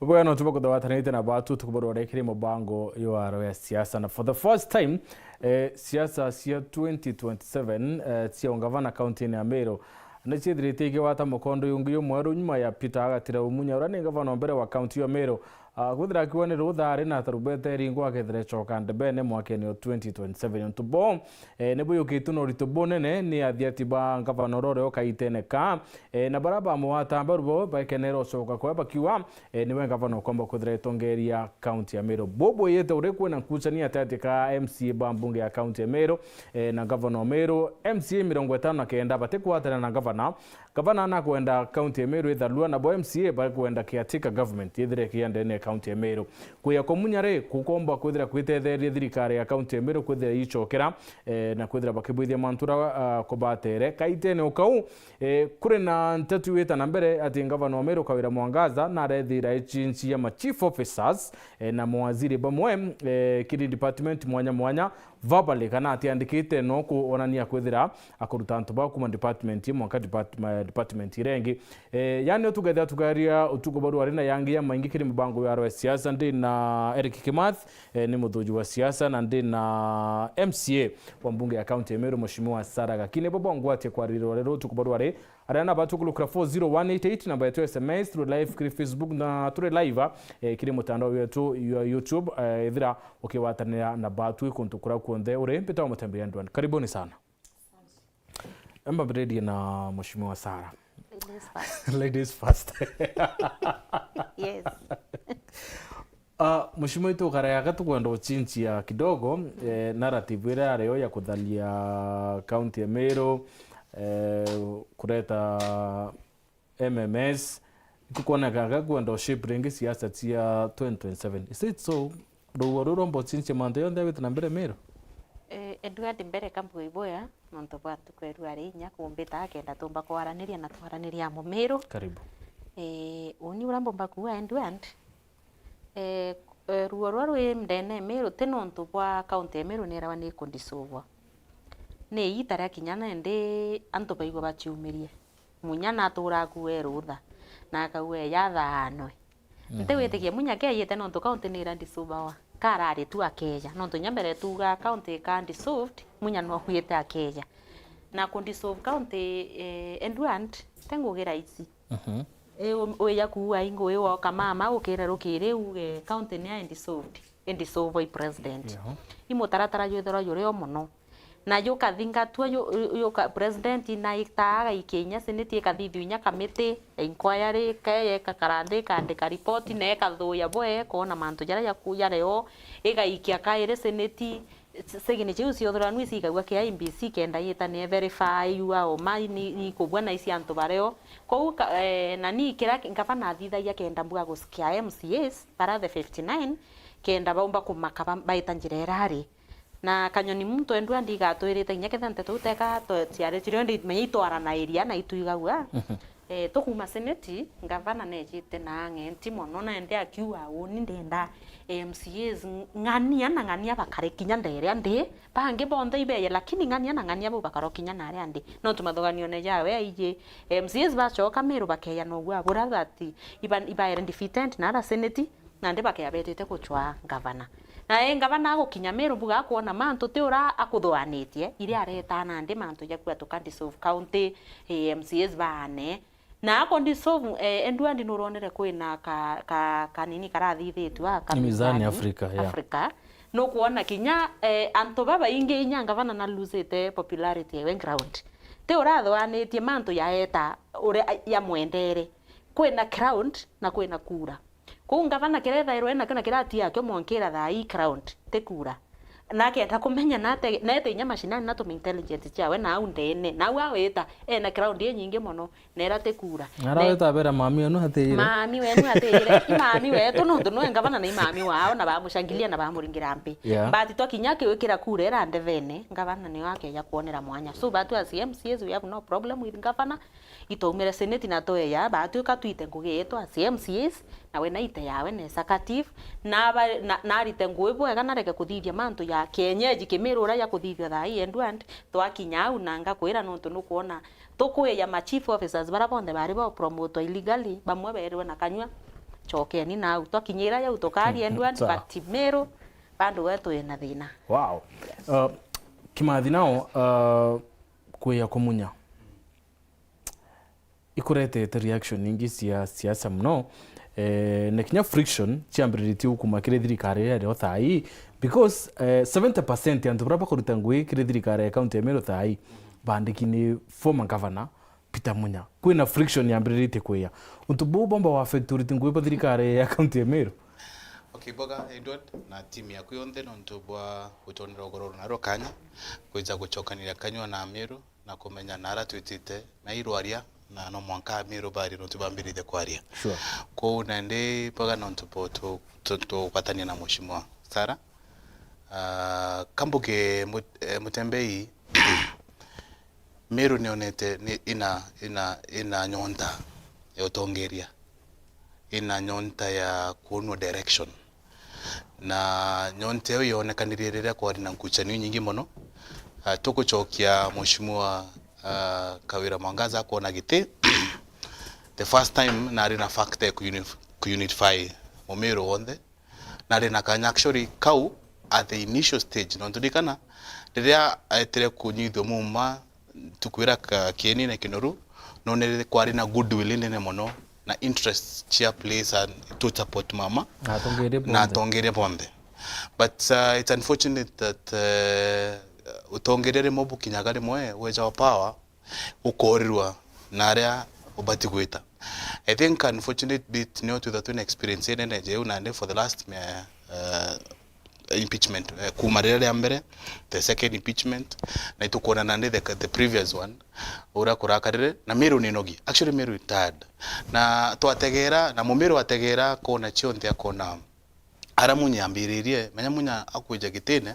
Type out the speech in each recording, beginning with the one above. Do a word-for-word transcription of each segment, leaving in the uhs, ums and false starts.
Bwega no tuba kuthawatanite na batu tukubarwa rikiri mubango yo aro ya siasa, na for the first time, eh, siasa cia twenty twenty-seven, eh, cia ungavana kaunti-ini ya Meru ni ciithirite ikigwata mukondo jungi jumweru nyuma ya Peter Agatira Umunya, uria ni ngavana o mbere wa kaunti ya Meru, ah, kwithira akiwa ni rutha ari na tarubeta iringwa akethira ecoka ndebene mwakene o twenty twenty-seven. Untu bo, eh, ni buyukitwe na urito bunene ni athiati ba ngavana uria uri o kaitene ka, eh, na baria bamugwata mbaru bo bakenera ucoka kwa bakiuga, eh, niwe ngavana ukomba kwithira etongeria kaunti ya Meru. Bubwiyite uria kwina nkucania atati ka M C A ba mbunge ya kaunti ya Meru, eh, na ngavana o Meru, M C A mirongo itano na kenda batikwatanira na ngavana. Ngavana nakwenda kaunti ya Meru itharua, nabo M C A bakwenda caretaker government yithire ikiandene ya kaunti ya Meru. Kuya kwa Munya ri, kukomba kwithira kwitetheria thirikari ya kaunti ya Meru kwithira icokera, eh, na kwithira bakibwithia mantu ra, ah, kubatere. Kaitene o kau, eh, kuri na nteto igwita na mbere ati ngavana wa Meru Kawira Mwangaza narethira echinchi ya ma chief officers, eh, na mawaziri bamwe, eh, kiri department mwanya mwanya, verbally kana atiandikite no kuonania kwithira akuruta antu bau kuma department imwe mwanka depart-, ma-, department iria ingi. Eh, yani utukethira tukaria utuku barua ari na yangi ya maingi kiri mibango ya aro ya siasa. Ndi na Eric Kimathi, eh, ni muthuji wa siasa, na ndi na M C A wa mbunge ya kaunti ya Meru, Mheshimiwa Sarah Gakine. Bo bongwatie kwaririrwa rero utuku barua ari aria naba tukulukira four zero one eight eight, namba yetu ya S M S, turi live kiri Facebook na turi live, eh, kiri mutandao wetu wa YouTube, eh, ithira ukiwatanira na batu kuntu kuria kuonthe uri. Mbita wa Mutembei Edward. Karibuni sana. Embambiririe na Mheshimiwa Sarah. Ladies first. Ladies first. Yes. Ah, Mheshimiwa, itu kare aka tukwenda uchinchia kidogo, eh, narrative iria yario ya kutharia kaunti ya Meru, eh, kureta M M S, itukwoneka ga kwenda ushape ringi siasa cia twenty twenty-seven. Is it so? Ruo ruru romba uchinchia mantu yonthe yawite na mbere Meru? Eh, Edward, mbere ka mbuge iboya, nontu bwa ntuku ya rua ri inya kumbita akenda tumba kwaraniria na twaraniria amo Meru. Karibu. Eh, uni uria mbomba kuuga Edward, eh, eh, ruo rwa rwi ndene Meru ti nontu bwa kaunti ya Meru nirawa ni kundisuvwa. Ni iita ria kinya nendi antu baigua baciumirie. Munya natura akue rutha, na akauga, "Yathaanwe." Mhm. Ntigwitikia Munya keeyite nontu kaunti ni ira dissolve-wa. Karari tu akeeja. Nontu inya mbere tuugaa kaunti ika dissolved, Munya no auite akeeja. Na ku dissolve kaunti, eh, Edward, ti ngugi raisi. Mhm. I u-, wija kuua i ngugi woka mama ukire rukiri uge kaunti ni ya dissolved. Indi so bwa i president. Yaho. I mutaratara jwithirwa juri o mono. Na jukathingatwa ju-, ju-, juka-, president na itaa agaikia inya senate ikathithua inya kamiti ya inquiry, ke-, yekakara nthi ikaandika ripoti na ikathuya bwe, koona mantu jaria jaku-, jari o, igaikia kairi senate, s-, signature iu ciothuranua icikagua ki I E B C kenda yita ni verify ua o ma ni, ni ikubua na ici antu bari o. Kou ka-, eh, na ni kiria ngavana athithagia kenda mbua gusikia M C As, bara the fifty-nine, kenda baumba kumaka ba-, baita njira irari. Na kanyoni muntu endwa ndigatwirite inya ketha nteto uteka to-, ciari cirio ndi menya itwaranairia na itwigagua. Mhm. Eh, tukuma seneti, ngavana nejite na ang'enti mono, na ende akiuga, "Uni ndenda M C As ng-, ng'ania na ng'ania bakare kinya nderia ndi, bangi bonthe ibeye, lakini ng'ania na ng'ania bau bakaro kinya naria ndi." No tumathuganione jawe aiji, M C As bacoka Meru bakeya noguo abura that iba-, ibaere defeated na ara seneti, nandi bakea betite gucwa ngavana. Na e ngavana agukinya Meru mbuga akwona mantu ti ura akuthuanitie, iria aretaa nandi mantu jakua tuka dissolve county, eh, M C As baane. Na ako dissolve, eh, Edward nuronere kwina ka, ka, kanini karathithitue a, ka Mizani Mizani Africa, yeah. Africa. Nukwona kinya, eh, antu babaingi inya ngavana na losite popularity ewe ground. Ti urathuanitie mantu yaeta uria yamwendere. Kwina ground na kwina kura. Kou ngavana kiria ethairwe nakio na kiria atia akio mwankira thaa ii ground, ti kura. Na akenda kumenya nate, nete inya mashinani na tuma intelligence ciawe na au ndene. Na au awita, ena ground inyingi mono, na ira ti kura. Arawita abera mami wenu atiire. Mami wenu atiire. I mami wetu nontu nwe ngavana na i mami wao na bamushangilia na bamuringira mpi. Yeah. But twakinya kiwikira kura ira ndevene, ngavana nio akeja kuonera mwanya. So, but as M C As, we have no problem with governor. Itwaumire seneti na tweya, batwika twite ngugi yetu as M C As, nawe naite yawe na executive, na ba-, na, narite ngugi bwega, nareke kuthithia mantu ya kienyeji Kimiru uria ya kuthithua thaa ii Edward, twakinya au na ngakwira nontu nukwona tukwiya ma chief officers baria bonthe bari ba promote illegally, bamwe berirwe na kanyua, Chokeni nau. Twakinyira jau tukaria ndwani, but Meru, bandu gwetu ina thina. Wow. Uh, Kimathi nao, uh, kwia kumunya ikuretete reaction nyingi cia siasa muno, eh, na kinya friction ciambiriritie gukuma kiri thirikari iria irio thaa ii, because, eh, seventy percent ya antu baria bakuruta ngugi kiri thirikari ya kaunti ya Meru thaa ii bandiki ni former governor Peter Munya. Kwina friction yambiriritie kwia. Untu buu bomba wa affect uriti ngugi bwa thirikari ya kaunti ya Meru? Okay, Boga, Edward na timu yaku yonthe nontu bwa gutonera ugoro runa rukanya kwija guchokaniria kanyua na Meru na kumenya naara twitite na irwaria na no mwanka Meru bari nontu bambirite kwaria. Sure. Kwou nandi Boga nontu bwa tu- tu- tugwatania na Mheshimiwa Sarah. Ah, kambuge mut- eh, Mutembei Meru nionete ni ina ina ina nyonta ya utongeria, ina nyonta ya kuonwa direction, na nyonta iyo yonekanirie riria kwari na nkuchanio nyingi mono. Ah, tugucokia Mheshimiwa ah, Kawira Mwangaza akwona giti the first time nari na factor ya ku unif- ku unify Mumiru wonthe. Nari na kanya actually kau at the initial stage, nontu ndikana riria aetire kunyithua muma tukwira ka kieni na kinoru, nonere kwari na goodwill nene mono na interest chia place and to support mama na atongeria na bonthe. Atongeria bonthe. But uh, it's unfortunate that uh, utongeria rimwe bukinyaga rimwe weja wa power ukorirwa na aria ubati gwita. I think unfortunately nio twitha twina experience inene jeu nandi for the last mia- uh, impeachment, eh, kuma riria ria mbere, the second impeachment, na itukwona nandi the, the previous one uria kurakarire na Meru ni nogi, actually Meru is tired, na twategera na Mumiru ategera kona cionthe akona ara Munya ambiririe, menya Munya akwija gitine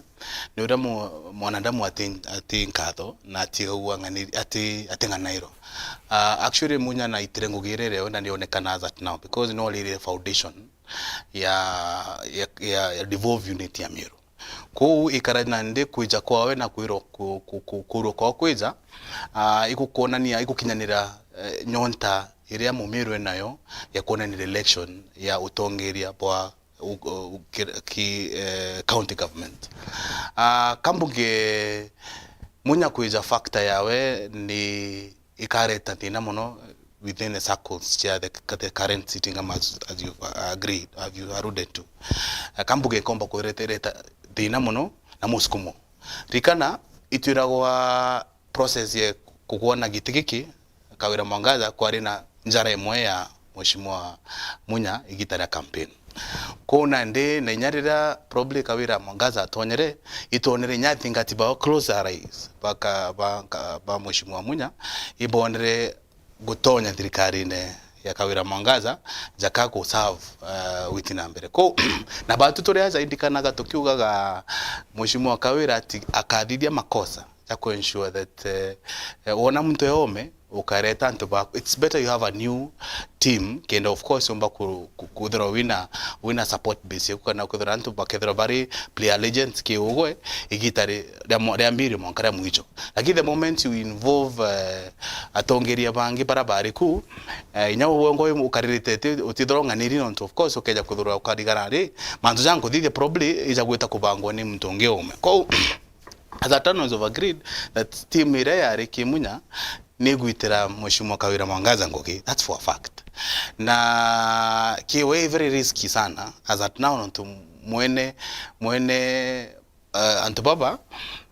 ni uria mu- mwanadamu ati ati nkatho na atigagua ng'ani- ati ati ng'anairo. Uh, actually Munya naitire ngugi iria irio na nionekana as at now because no riri foundation ya ya ya, ya devolve unit ya Meru. Kwou ikara nandi kwija kwawe na kwirwa ku- ku- ku- kurwa kwao kwija, uh, igukwonania igukinyanira eh, nyonta iria Mumiru enayo ya kwonanira election ya utongeria bwa u- u- ki- ki- eh, county government. Ah, kambuge Munya kwija factor yawe ni ikareta thina mono within the circles cia the, the current sitting government as, as you agreed, as you alluded to. Ah, kambuge ikomba kuretereta thina mono na musukumo. Rikana itwiragwa process ya kukwona giti giki Kawira Mwangaza kwari na njara imwe ya Mheshimiwa Munya igita ria campaign. Kwou nandi na inya riria probably Kawira Mwangaza atonyere, itwonere inya athingati bao close allies baka ba, ka- ba Mheshimiwa Munya ibonere gutonya thirikarine ya Kawira Mwangaza jaka ku serve uh, witi na mbere. Kwou na batu turi aja indikanaga tukiugaga Mheshimiwa Kawira ati akathithia makosa ja ku ensure that eh, eh, wona muntu e ome ukareta antu baku. It's better you have a new team kenda of course umba ku- ku- kuthirwa wina wina support base yaku kana kuthirwa antu bakethirwa bari player legends ki ugwe igita ri- ria mo- ria mbiri mwanka ria mwicho. Lakini the moment you involve eh, atongeria bangi bara bari ku eh, inya ugwe ngo ukaririte ti- utithirwa ng'aniri nontu of course ukeja kuthirwa ukarigana ri mantu ja nkuthithia probably ija gwita kubangwa ni muntu ungi ume. Kwou as a town was of agreed that team iria yari ki Munya ni gwitira Mheshimiwa Kawira Mwangaza ngugi. That's for a fact. Na kiwe very risky sana as at now nontu mwene mwene uh, antu baba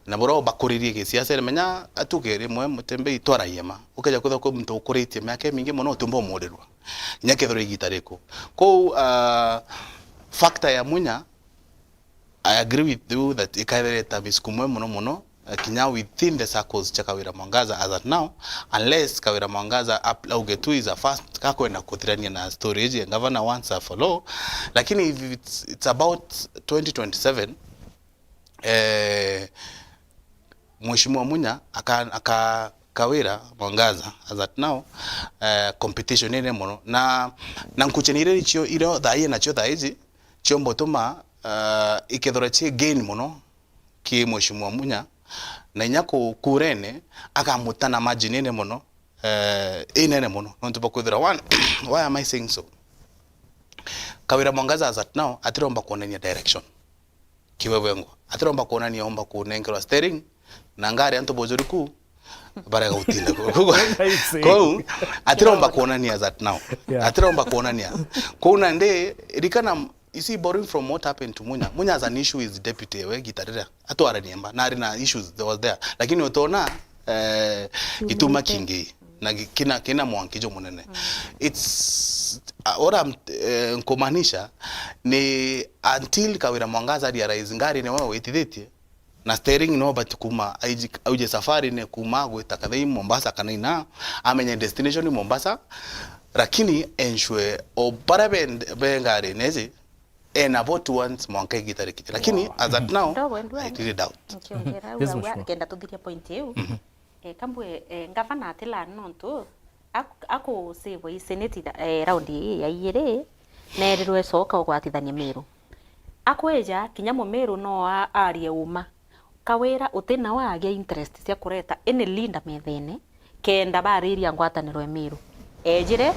na bura bakuririe gisiasa ri menya atuge rimwe Mutembei twaragia ma ukeja kwithirwa kwi muntu ukuritie miaka imingi mono utumba umurirwa inya kethirwa igita riku. Kwou uh, factor ya Munya I agree with you that ikaireta misukumo muno muno eh, kinya within the circles cia Kawira Mwangaza as at now, unless Kawira Mwangaza ap- auge tu is a first kakwenda kuthirania na story iji ya governor once and for all. Lakini if it's, it's about twenty twenty-seven eh, Mheshimiwa Munya aka, aka Kawira Mwangaza as at now eh, competition ine muno na na nkucheni iria icio irio thaa ii nacio thaa iji ciomba utuma uh, ikethirwa ci gain muno ki Mheshimiwa Munya na inya ku- kurene agamuta na margin ine muno eh, inene muno nontu bwa kwithira one why am I saying so Kawira Mwangaza as at now atiromba kuonania direction. Kiwe wengwa. Atiromba kuonania omba kunenkerwa steering, na ngari antu bujuriku barega gutinda ku-, ku-, I see. Kou, atiromba kuonania as at now. Yeah. Atiromba kuonania. Kou nandi, rikana, you see, borrowing from what happened to Munya. Munya has an issue with deputy we Gitarira. Atwaranie mba. Na ari na issues that was there. Lakini utona, eh, gituma kingi. Na gi-, kina, kina mwanki jo munene. It's, uh, what I'm, eh, nkumaanisha ni until Kawira Mwangaza realize ngari ni wewe witithitie, na steering no but kuma aiji-, auje safari ni kuma gwita kathei Mombasa kana ina, amenye destination ni Mombasa, lakini ensure o bara be, be ngari nezi, ena vote once mwanka igita rikite. Lakini as at now, I really doubt. Nkiongera au, Yes, au, Mheshimiwa. Kenda tuthiria point iu. Eh, kambwe, eh, ngavana atilani nontu ak-, akusivwa i seneti tha-, eh, raundi ii ya iiri, neerirwe coka ugwatithanie Miru. Akwija, kinya Mumiru no a-, arie uma. Kawira uti nao agia interest cia kureta any leader methene, kenda bariria ngwataniro ya Miru. Ejire,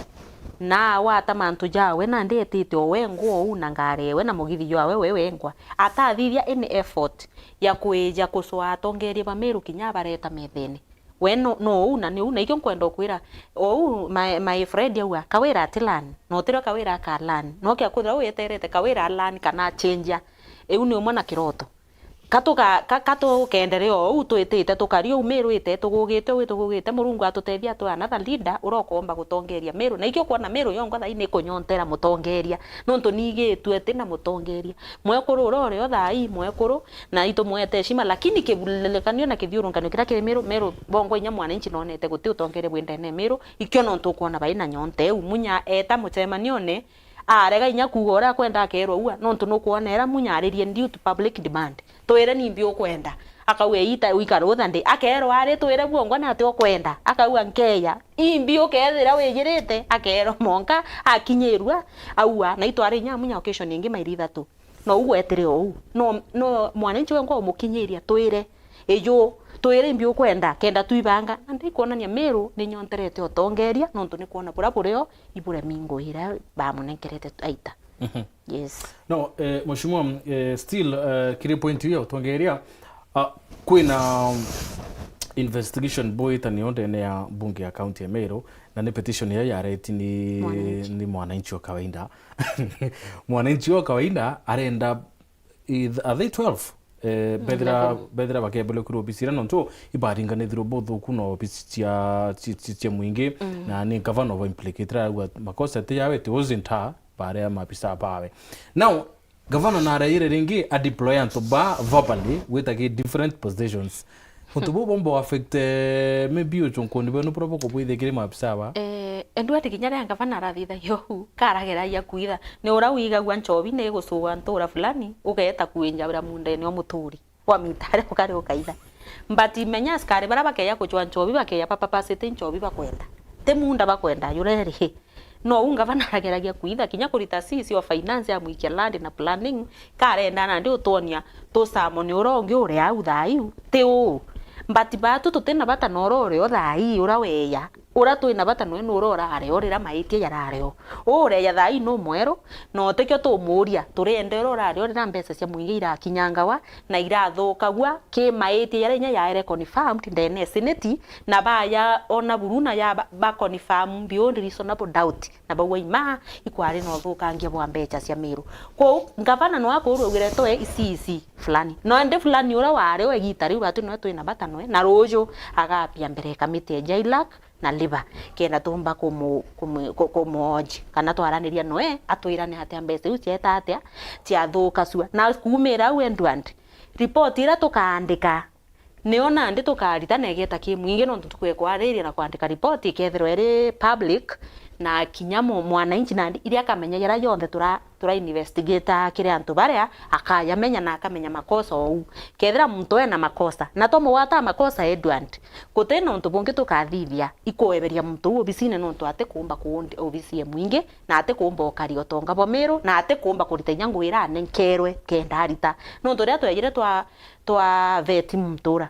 na agwata mantu jawe, nandi etite o wengwa ou na ngari ewe na mugithi jwawe we wengwa. Atathithia any effort ya kwija kucwaa atongeria ba Miru kinya abareta methene. We no, no uu na ni uu, na ikio nkwenda ukwira, o uu my, my friend auga, Kawira ati learn, na utirio Kawira aka learn, no kia kwithira uu eterete Kawira a learn kana a change. Iu ni umwe na kiroto. Ka tuka-, ka, ka tukenderea o uu twitite, tukari o uu Miru ite, tugugite uu, tugugite, Murungu atutethia atwe another leader uria ukomba gutongeria Miru. Na ikio kwona Miru yongwa thaa ii ni kunyontera mutongeria, nontu nigitue tina mutongeria. Mwekuru uria uri o thaa ii, mwekuru, na itumwete heshima, lakini kivulelekanio na kithiurunkanio kiria kiri Miru, Miru bongwa inya mwananchi nonete guti utongeria bwi ndene Miru, ikio nontu ukwona bai na nyonte iu. Munya eta mucemanione, arega inya kuuga uria akwenda akerwa ua, nontu nukwona era Munya aririe due to public demand. Twire nimbi ukwenda? Akauga, "Ita uikara utha ndi." Akerwa ari, "Twire bwongwa nati ukwenda?" Akauga, "Nkeya." "Imbi ukethira wijirite?" Akerwa monka akinyirua, aua, na itwari inya Munya occasion ingi mairi ithatu. No ugwetire o uu. No, no mwananchi wengwa umukinyiria, twire, iju, twire imbi ukwenda, kenda twibanga. Na ndikwonania Miru ni nyonterete utongeria, nontu ni kwona buria burio, iburemi ngui iria bamunenkerete aita. Mhm. Yes. No, eh, Mheshimiwa, eh, still, eh, kiri point hiyo ya utongeria, ah, kwina, um, investigation boitanio ndene ya bunge ya county ya Meru, na ni petition ya yareti ni, Mwananchi. Ni mwananchi wa kawaida. Mwananchi wa kawaida arenda, i-, are they twelve? Eh, bethira, eleven. Bethira bakebele kuri obisi iria nontu ibaringanithirwe buthuku na obisi cia, cia, cia, cia mwingi, mm, na ni gavana oba implicated, arauga makosa ti yawe, it wasn't her, baria maabisa bawe. Now, gavana nareire ringi a deploy antu ba verbally gwita ki different positions. Untu buu bomba affect, eh, maybe ucunkuni bwenu buria bukubwithia kiri maabisa ba? Eh, Edward kinya riria gavana arathithagia uu, karageragia kwitha. Ni uria wigagua nchobi ni igucua ntura fulani, ugeeta kwinjabira mundene o muturi. Wamita aria ukari ukaitha. But menya askari baria bakeya kucwa nchobi, bakeya ba purposely nchobi bakwenda. Ti munda bakwenda, jureri. No uu gavana arageragia kwitha, kinya kurita C C wa finance amwikia land na planning, karenda nandi utwonia tusamoni uria ungi uri au thaa iu. Ti uu. But batu tutina bata na uria uri o thaa ii, uria weya. Uria twina bata noe nuria urari o riria maitia jarari o. Uu ureja thaa ii nu mweru, na utikio tumuria, turienda uria urari o riria mbeca cia mwingi irakinyangawa, na irathukagua ki maitia jaria inya yaere confirmed ndene ya seneti, na baya ona buru na ya ba, ba confirm beyond reasonable doubt, na bauga ima ikwari na uthukangia bwa mbeca cia Miru. Kwou, gavana no akurwa augire toe iciici fulani. No indi fulani uria wari o igita riu batu noe twina bata noe, na ruju agapia mbere ya kamiti ya JLAC, na Labour, kenda tumba kumu-, kumu-, ku-, kumuoji, kana twaraniria noe, atwirane atia mbeca iu cieta atia, ciathuka cua. Na kuumira au Edward, report iria tukaandika, nio nandi tukarita na igeta ki mwingi, nontu tukwikwa ariria na kwandika report ikethirwa iri public, na kinya mu-, mwananchi nandi iria akamenya jaria jonthe tura-, tura investigate kiri antu baria, akayamenya na akamenya makosa ou. Kethira muntu ena makosa, na twamugwata makosa Edward, gutina untu bungi tukathithia, ikueberia muntu uu obisine nontu atikumba kuundi obisi e mwingi, na atikumba ukaria utonga bwa Miru, na atikumba kurita inya ngui iria anenkerwe kenda arita. Nontu riria twejire twa-, twa veti muntu ura,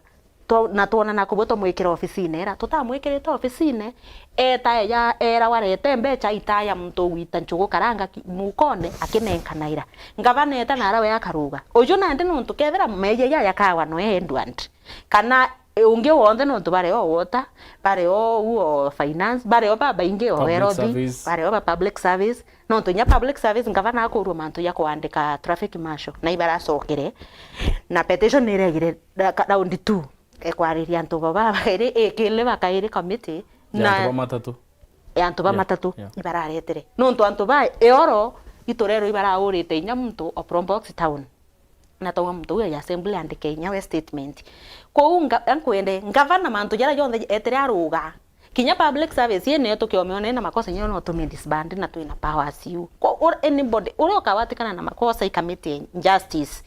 Twa-, na twonana kubwo twamwikira ofisine ira. Tutamwikirite ofisine, eta eja, era warete mbecha itaya muntu ugwita nchugu karanga ki-, mukone, akinenkanaira. Ngavana eta nara we akaruga. Uju nandi nontu kethira meja jaya kawa noe Edward. Kana ungi wonthe nontu bare o water, bare o u o finance, bare o babaingi o Public health, service. Bare o ba public service. Nontu inya public service ngavana akurua mantu ja kuandika traffic marshal, na ibaracokere. Na petition niregire ra-, ka-, round two, ekwariria antu baba bairi, ikili bakairi committee, ya antu bamatatu. Ya antu bamatatu, yeah, ibararetere. Nontu antu ba eoro iturerwa ibaraurite inya muntu o Probox town. Na tauga muntu uyu ya assembly andike inya we statement. Kwou nga-, ankwende, ngavana mantu jaria jonthe etire aruga. Kinya public service ii niyo tukiomea ina makosa, inya no tumi disband na twina powers iu. Kwa ur-, anybody uria ukawatikana na makosa i commit injustice,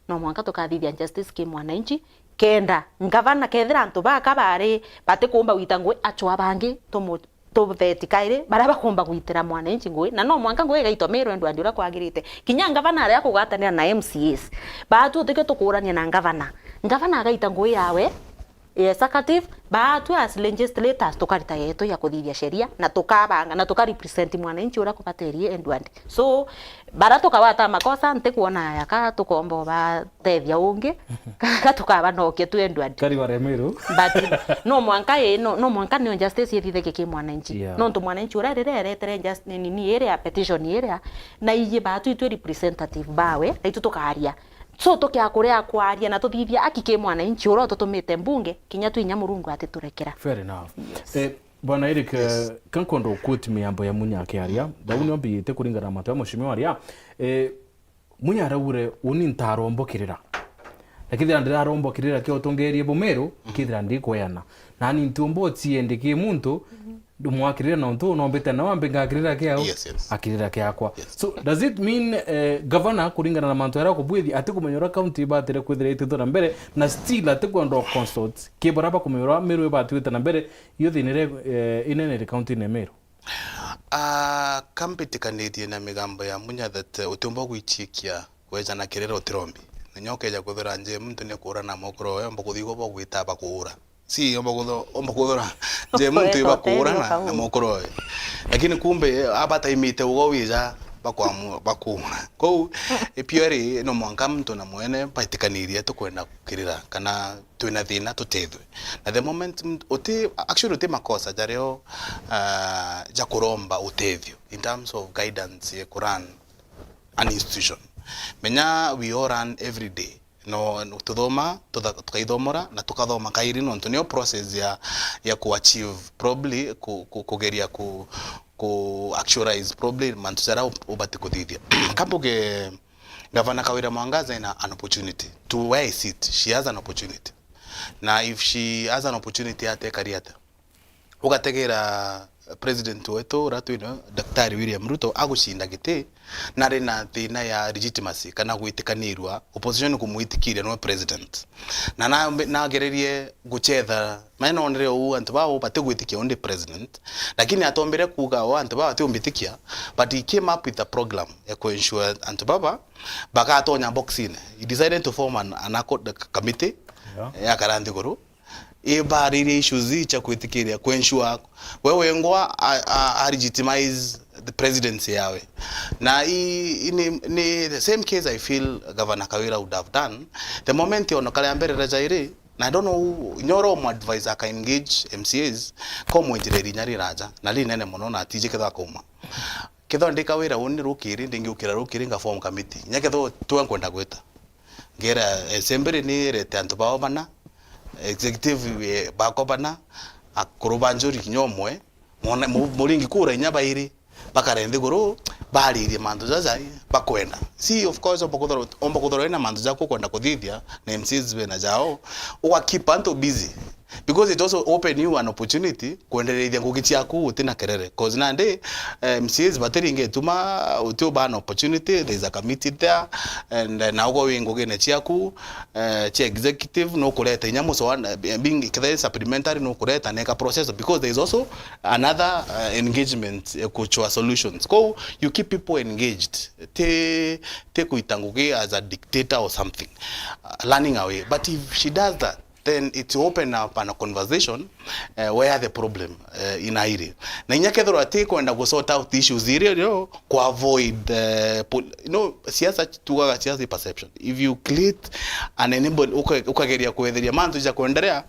no mwanka tukathithia justice ki mwananchi, kenda ngavana kethira antu baka bari batikumba gwita ngui, achwa bangi tumu-, tutheti kairi baria bakumba gwitira mwananchi ngui, na no mwanka ngui igaitwa Meru Edward uria kwagirite. Kinya ngavana aria akugwatanira na M C As, baatu utikio tukurania na ngavana, ngavana agaita ngui yawe, executive, baatu as legislators tukarita yetu ya kuthithia sheria, na tukabanga, na tuka represent mwananchi uria kubaterie Edward. So, bara tukawata makosa, ntikwona yaka tukomba ubatethia ungi, ka tukabanokia tu Edward. Kari wa Remeru. But no mwanka i, no, no mwanka nio justice ithitheke ki mwananchi. Yeah. Nontu mwananchi uria riria eretere just-, ni, ni, ni iria petition iria, na iji baatu itwi representative bawe, na itu tukaria. So tukia kuria kwaria na tuthithia aki ki mwananchi uria ututumite mbunge, kinya twi inya Murungu atiturekera. Fair enough. Yes. Eh, Bwana Eric, yes, eh, ka nkwenda u quote miambo ya Munya akiaria. Ndau nio mbiyite kuringana na mantu ya mheshimiwa aria. Eh, Munya araugire, uni ntarombokirira. Na kethira ndiraromba kirira kia utongerie Bumeru, kethira ndikweana. Nani ntiumba uciende ki muntu, ndumwakirire nontu nombite nao ambe ngakirira kiao, yes, yes, akirira kiakwa. Yes. So, does it mean, eh, governor, kuringana na mantu aria akubwithi, atikumenya uria county ibatire kwithira ititwe na mbere, na still atikwenda u consult ki baria bakumenya uria Meru ibatwite na mbere, iyo thina iria, eh, inene iri county-ini ya Meru? Ah, ka mbitikanirie na migambo ya Munya that, eh, utiumba gwichikia kweja na kirira utirombi. Na nyo ukeja kwithira nje muntu ni kuura na mokoro oyo, mba kuthigwa bwa gwita bakuura. Si, omba kutho-, omba kuthora nje muntu iba kuura na, na mokoro oyo. Lakini kumbe, abataimite ugo wija bakwamu-, bakuura. Kou, ipio ri, no mwanka muntu na mwene baitikanirie tukwenda kukirira, kana twina thina tutethwe. Na the moment muntu, uti, actually uti makosa jario, ah, ja kuromba utethio in terms of guidance ya kuran an institution. Menya we all run every day. No, no, tuthoma, tutha-, tukaithomora, na tukathoma kairi, nontu niyo process ya, ya ku achieve probably, ku, ku, kugeria ku, ku actualize probably mantu jaria u-, ubati kuthithia. Kambuge, Gavana Kawira Mwangaza ina an opportunity. To where I sit, she has an opportunity. Na if she has an opportunity, atekari ata? Ugategera president wetu uria twina, Daktari William Ruto, agucinda giti, na ari na thina ya legitimacy kana gwitikanirua, opposition kumwitikiria niwe president. Na na, nagererie guchetha, maana onire uu antu baa batigwitikia undi president, lakini atombire kuuga, "O antu baa batiumbitikia," but he came up with a program ya ku ensure antu baba bagatonya box-ini. He decided to form an, an accord committee, yeah, ya kara nthiguru, ibaaririe issues ii cia kwitikiria, ku ensure we wengwa a, a, a legitimize the presidency yawe. Na i, i ni, ni the same case I feel Governor Kawira would have done. The moment ono karia mbere ra jairi, na I don't know who, nyoro mu advise aka engage M C As, ko mwenjire rinya riraja, na rinene mono na atiji ketha akauma. Kethwa ndi Kawira uni rukiri, ndingiukira rukiri nga form committee. Nya kethwa twe nkwenda gwita. Ngera, eh, assembly ni irete antu bao bana, executive, eh, bakwa bana, akuru ba njuri kinya umwe, mona-, mu-, muringi kura inya bairi, bakare nthiguru, baririe mantu jaja bakwenda. Si, of course, omba kuthorwa, omba kuthorwa ina mantu jaku ukwenda kuthithia, na M Cs bena jao, uga keep antu busy. Because it also open you an opportunity kwendereithia ngugi ciaku utina kerere. 'Cause nandi, eh, M C As batiringe ituma, uti uba an opportunity, there is a committee there, and, eh, na ugo wi ngugine ciaku, eh, cia executive, nukureta inya musoa, eh, being kethira supplementary nukureta neka process, because there is also another, eh, engagement, eh, kuchwa solutions. Kou you keep people engaged. Ti, ti kuita ngugi as a dictator or something, uh, running away. But if she does that, then it open up an conversation, eh, where the problem, eh, inairi. Na inya kethirwa ti kwenda gu sort out issues iria rio, ku avoid, eh, pol-, you know, siasa, tugaga siasa i perception. If you create an enable, uka-, ukageria kwetheria mantu ja kuendelea,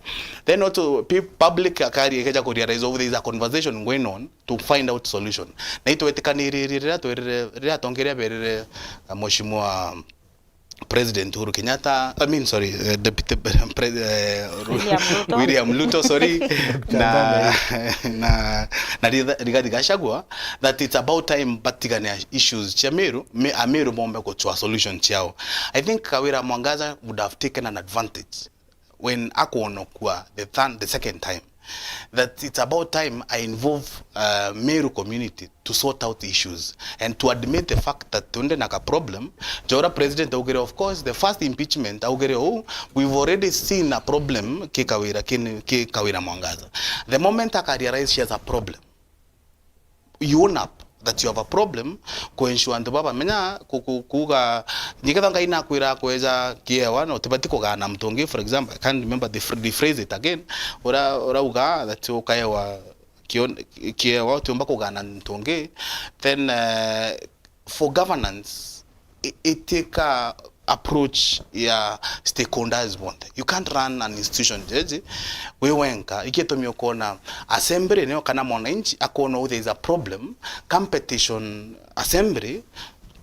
then also pe-, public akari ikeja ku realize, oh, there is a conversation going on to find out solution. Na itwetikaniririe riria twerire, riria atongeria berire, uh, Mheshimiwa President Uhuru Kenyatta, I mean, sorry, uh, Deputy Pre-, uh, Ru-, William Ruto. William Ruto, sorry, na, na, na Riga-, Rigathi Gachagua, that it's about time batigane issues cia Meru, me, a Meru bombe guchwa solution ciao. I think Kawira Mwangaza would have taken an advantage when akwonokua the third, the second time, that it's about time I involve, uh, Meru community to sort out issues and to admit the fact that tunde na ka problem. Jora president augire, of course, the first impeachment augire, oh, we've already seen a problem ki Kawira, ki, ki Kawira Mwangaza. The moment aka realize she has a problem, you own up that you have a problem, ku ensure antu baba menya ku-, ku-, kuuga, niketha Ngai nakwira kweja kiewa, na utibati kugana muntu ungi. For example, I can't remember the phr-, rephrase it again. Ura-, urauga that ukaewa kion-, kiewa, utiumba kugana muntu ungi. Then, eh, for governance, i-, iteka approach ya stakeholders bonthe. You can't run an institution jeje wi wenka. Ikitumi ukona assembly niyo kana mwananchi akona, oh, there is a problem, competition assembly,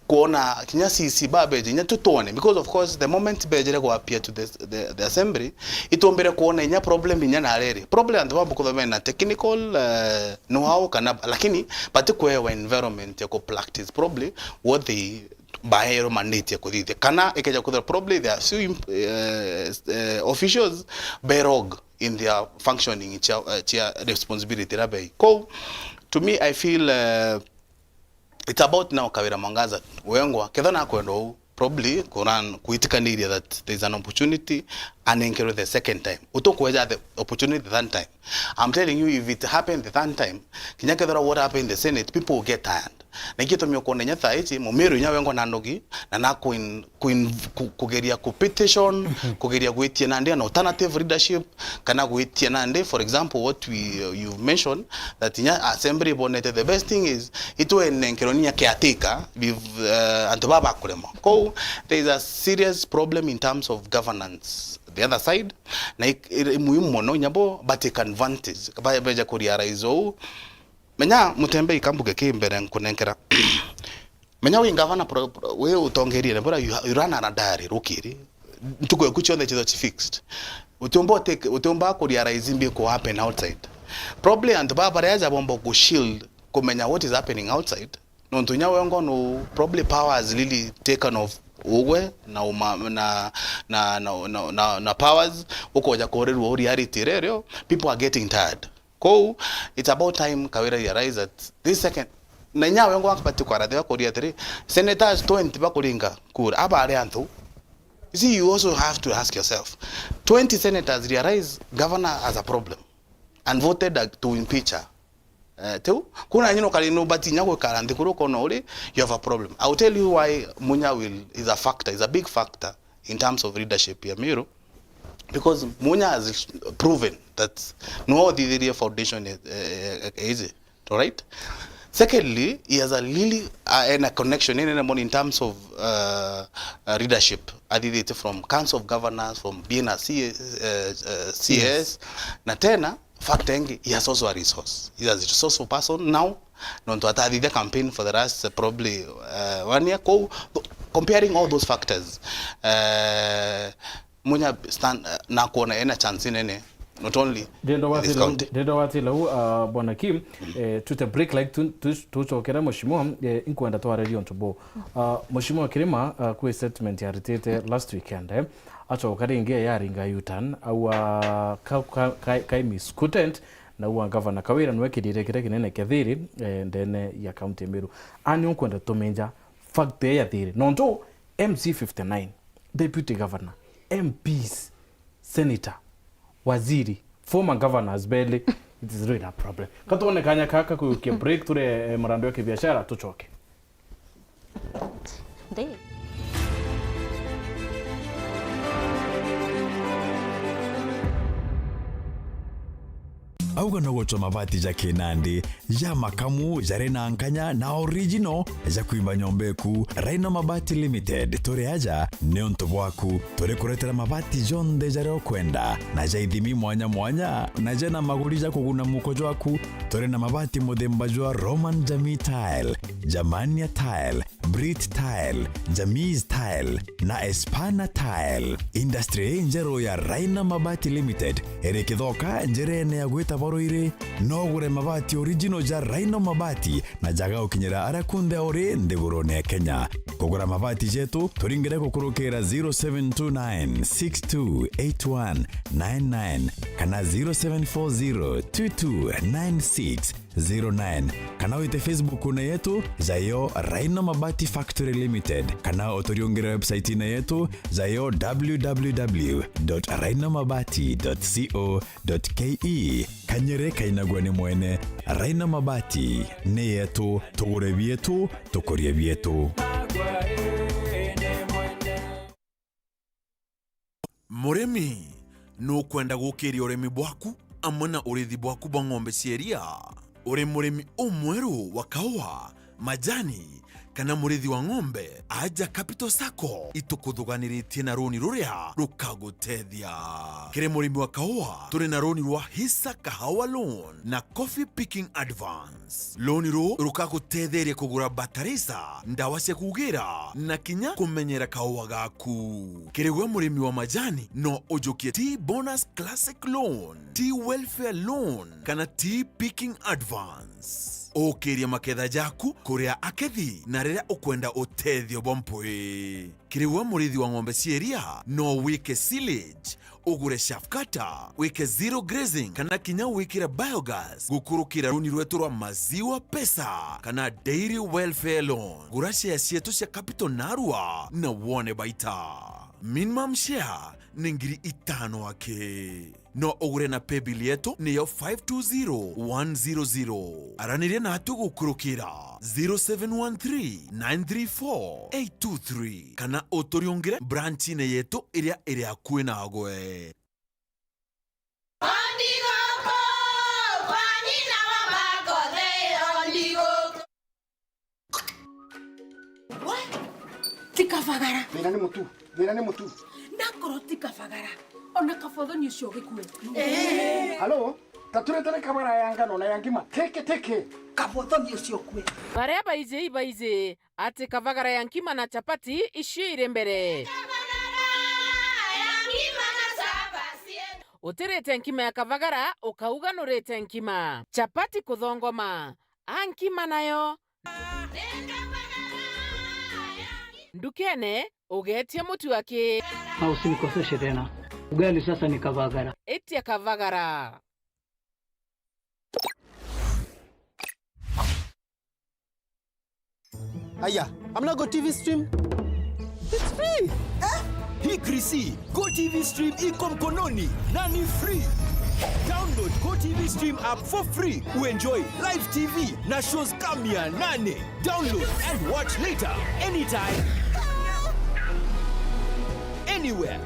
kuona kinya C C babeje inya tutone, because of course the moment bejere ku appear to the, the, the assembly, itumbire kuona inya problem inya na riri. Problem antu babu kuthomera na technical, eh, know-how kana, lakini bati kuewa environment ya ku practice probably what they baerwo mandate ya kuthithia. Kana ikeja kwithirwa probably there are few imp-, eh, eh, officials berog in their functioning chia, eh, chia responsibility iria bei. Kou, to me, I feel, eh, it's about now Kawira Mwangaza wengwa, ketha nakwenda uu, probably kuran-, kwitikaniria that there is an opportunity anenkerwe the second time. Utukweja the opportunity the third time. I'm telling you, if it happened the third time, kinya kethira what happened in the Senate, people will get tired. Na ikitumi ukwona inya thaa ici, Mumiru inya wengwa na ndugi, na na kuin-, kuin-, ku-, kugeria ku petition, kugeria gwitia nandi an alternative leadership, kana gwitia nandi, for example, what we, uh, you've mentioned, that inya assembly ibonete the best thing is, itwenenkerwe ninya caretaker, if, uh, antu baba bakuremwa. Kou, there is a serious problem in terms of governance the other side, na i-, i-, i muhimu mono inya bo ba take advantage, ba-, beja ku realize uu, menya Mutembei kambuge ki mbere nkunenkera. Menya wi ngavana pro-, pro-, wi utongerie na bura you, you run a diary rukiri. Ntuku yaku cionthe cithwa ci fixed. Utiumba utake, utiumba ku realize mbi ku happen outside. Probably antu baba baria aja bomba ku shield kumenya what is happening outside. Nontu inya wengwa no probably power has really taken off ugwe na uma, na, na, na, na, na, na powers, ukoja kurirwa reality iria irio, people are getting tired. Kou, it's about time Kawira realize that this second, na inya wengwa bati kwarathiwa kuria atiri, senators twenty bakuringa kura, aba ari antu. You see, you also have to ask yourself, twenty senators realize governor has a problem and voted, uh, to impeach her. Eh, tiu, kuna nyino kari no bati nya gwikara nthi kuru kono uri, you have a problem. I will tell you why Munya will, is a factor, is a big factor in terms of leadership ya Meru, because Munya has proven that no thithirie foundation, eh, eh, eh, easy, all right? Secondly, he has a really, uh, and a connection in, in, in terms of, uh, uh, leadership. Athithite from Council of Governors, from being a C S, uh, uh, C S, na tena, fact engi, he has also a resource. He is a resourceful person now. Nontu atathithia campaign for the last, uh, probably, uh, one year. Kou, comparing all those factors, uh, Munya stand, uh, na kuona ena chance nene, not only Ndenda in this watila, county. Ndenda watila u, uh, Bwana Kim, eh, tute break like tu, tu, tucokera Mheshimiwa, eh, inkwenda twaririe untu bu. Uh, Mheshimiwa Kirima, uh, kwi statement yaritite last weekend, eh, acoka ringi yaringa U-turn, aua ka, ka, ka, ka miscontent, na aua Governor Kawira nwe kirire kiria kinene kia thiri, eh, ndene ya county ya Meru. Ani unkwenda tumenja fact ya thiri. Nontu M C fifty-nine, Deputy Governor, M Ps, Senator, Waziri, former governors beli, it is really a problem. Katwone kanya kaka kuikia break ture, eh, murando ya kibiashara, tucoke. Nthi. Auga no gucwa mabati ja kinandi, ja makamu, jari na nkanya na original ja kwimba nyomba eku. Rhino Mabati Limited, turi aja niuntu bwaku. Turi kuretera mabati jonthe jaria ukwenda, na ja ithimi mwanya mwanya, na jena maguri ja kuguna muko jwaku. Turi na mabati muthemba jwa Roman Jamii Tile, Germania Tile, Brit Tile, Jamis Tile na Espana Tile. Industry injeru ya Rhino Mabati Limited iri Kithoka, njirene ya gwita Baruiri. No ugure mabati original ja Rhino Mabati na jaga ukinyira aria kunthe uri nthigurune ya Kenya. Kugura mabati jetu, turingire gukurukira zero seven two nine six two eight one nine nine kana zero seven four zero two two nine six zero nine, kana wite Facebook-une yetu, jayo Rhino Mabati Factory Limited, kana uturiungire website-ine yetu, jayo w w w dot rhino mabati dot co dot k e. Kanyere kainagua ni mwene. Rhino Mabati ni yetu, tugure bietu, tukurie bietu. Murimi, nukwenda gukiria urimi bwaku amwe na urithi bwaku bwa ng'ombe cia iria? Uri murimi umweru wa kaua, majani, kana murithi wa ng'ombe? Aja Capital Sacco itukuthuganiritie na runi ruria rukagutethia. Kiri murimi wa kaua, turi na runi rwa Hisa Kahawa Loan na Coffee Picking Advance. Loan ruu rukagutetheria kugura batarisa, ndawa cia kugira, na kinya kumenyera kaua gaku. Kiri gwe murimi wa majani, no ujukie Tea Bonus Classic Loan, Tea Welfare Loan, kana Tea Picking Advance. Ukiria maketha jaku kuri akethi na riria ukwenda utethio bwa mpwi. Kiri gwe murithi wa ng'ombe cia iria, no wike silage, ugure chaff cutter, wike zero grazing, kana kinya wikire biogas gukurukira runi rwetu rwa Maziwa Pesa kana Dairy Welfare Loan. Gura shares cietu cia Capital narua na wone baita. Minimum share ni ngiri itano aki. No ugure na paybill yetu niyo five two zero one zero zero. Araniria natu gukurukira zero seven one three nine three four eight two three, kana uturiungire branch-ine yetu iria iri akui nagwe. We, ti kabagara. Thina ni mutu. Thina ni mutu. Nakorwo ti kabagara, ona kabothoni ucio ugikue. Halo, ta turetane kabara ya ngano na ya ngima. Teke, teke. Kabothoni ucio ukue. Baria baiji ibaiji ati kabagara ya nkima na chapati icio iri mbere. Utirite nkima ya kabagara, ukauga nurite nkima. Chapati kuthongoma, a nkima nayo. Ndukene, ugeetia mutu aki. Na usinikoseshe tena. Ugali sasa ni kavagara. Etia kavagara. Aya, hamna Go T V Stream? It's free. Eh? Hii Chrissy, Go T V Stream iko mkononi na ni free. Download Go T V Stream app for free. Uenjoy live T V na shows kama mia nane. Download and watch later, anytime, anywhere.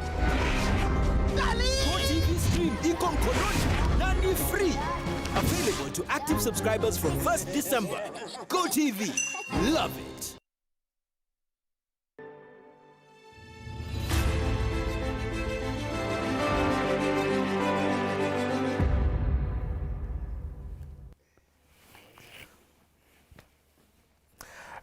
Go T V Stream iko mkononi na ni free. Available to active subscribers from first December. Go T V. Love it.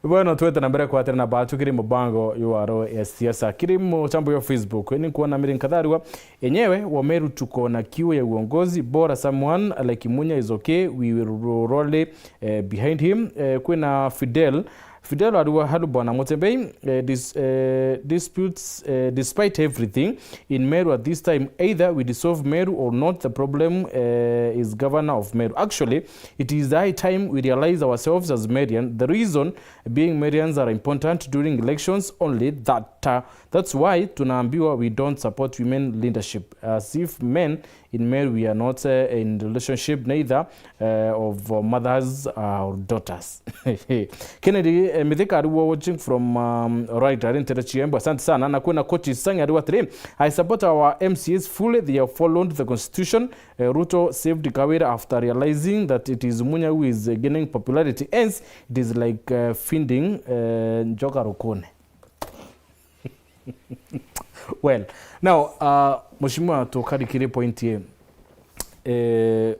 Bweno, twete na mbere kwatira na batu kiri mubango yu wa Roho ya Siasa. Kiri muchambo wa Facebook, ni kuona Mary Nkatharua, enyewe wa Meru tuko na kiu ya uongozi bora, someone like Munya is okay, we will rally, eh, behind him. Eh, kwina Fidel. Fidel Arua, hello bwana Mutembei, eh, dis-, eh, disputes, eh, despite everything in Meru at this time, either we dissolve Meru or not, the problem, eh, is governor of Meru. Actually, it is high time we realize ourselves as Marian. The reason being Marians are important during elections, only that, uh, that's why tunaambiwa we don't support women leadership, as if men in Meru we are not, uh, in relationship neither, uh, of, uh, mothers, uh, or daughters. Kennedy, Eh, Mithika, are you watching from, um, right, ari ntere Chiembo? Asante sana. Na kwina Coach Sangi, ari atiri, "I support our M C As fully. They have followed the constitution. Eh, Ruto saved Kawira after realizing that it is Munya who is, eh, gaining popularity. Hence, it is like, eh, feeding, eh, njoka rukuni." Well, now, uh, Mheshimiwa, tukarikire point ye, eh,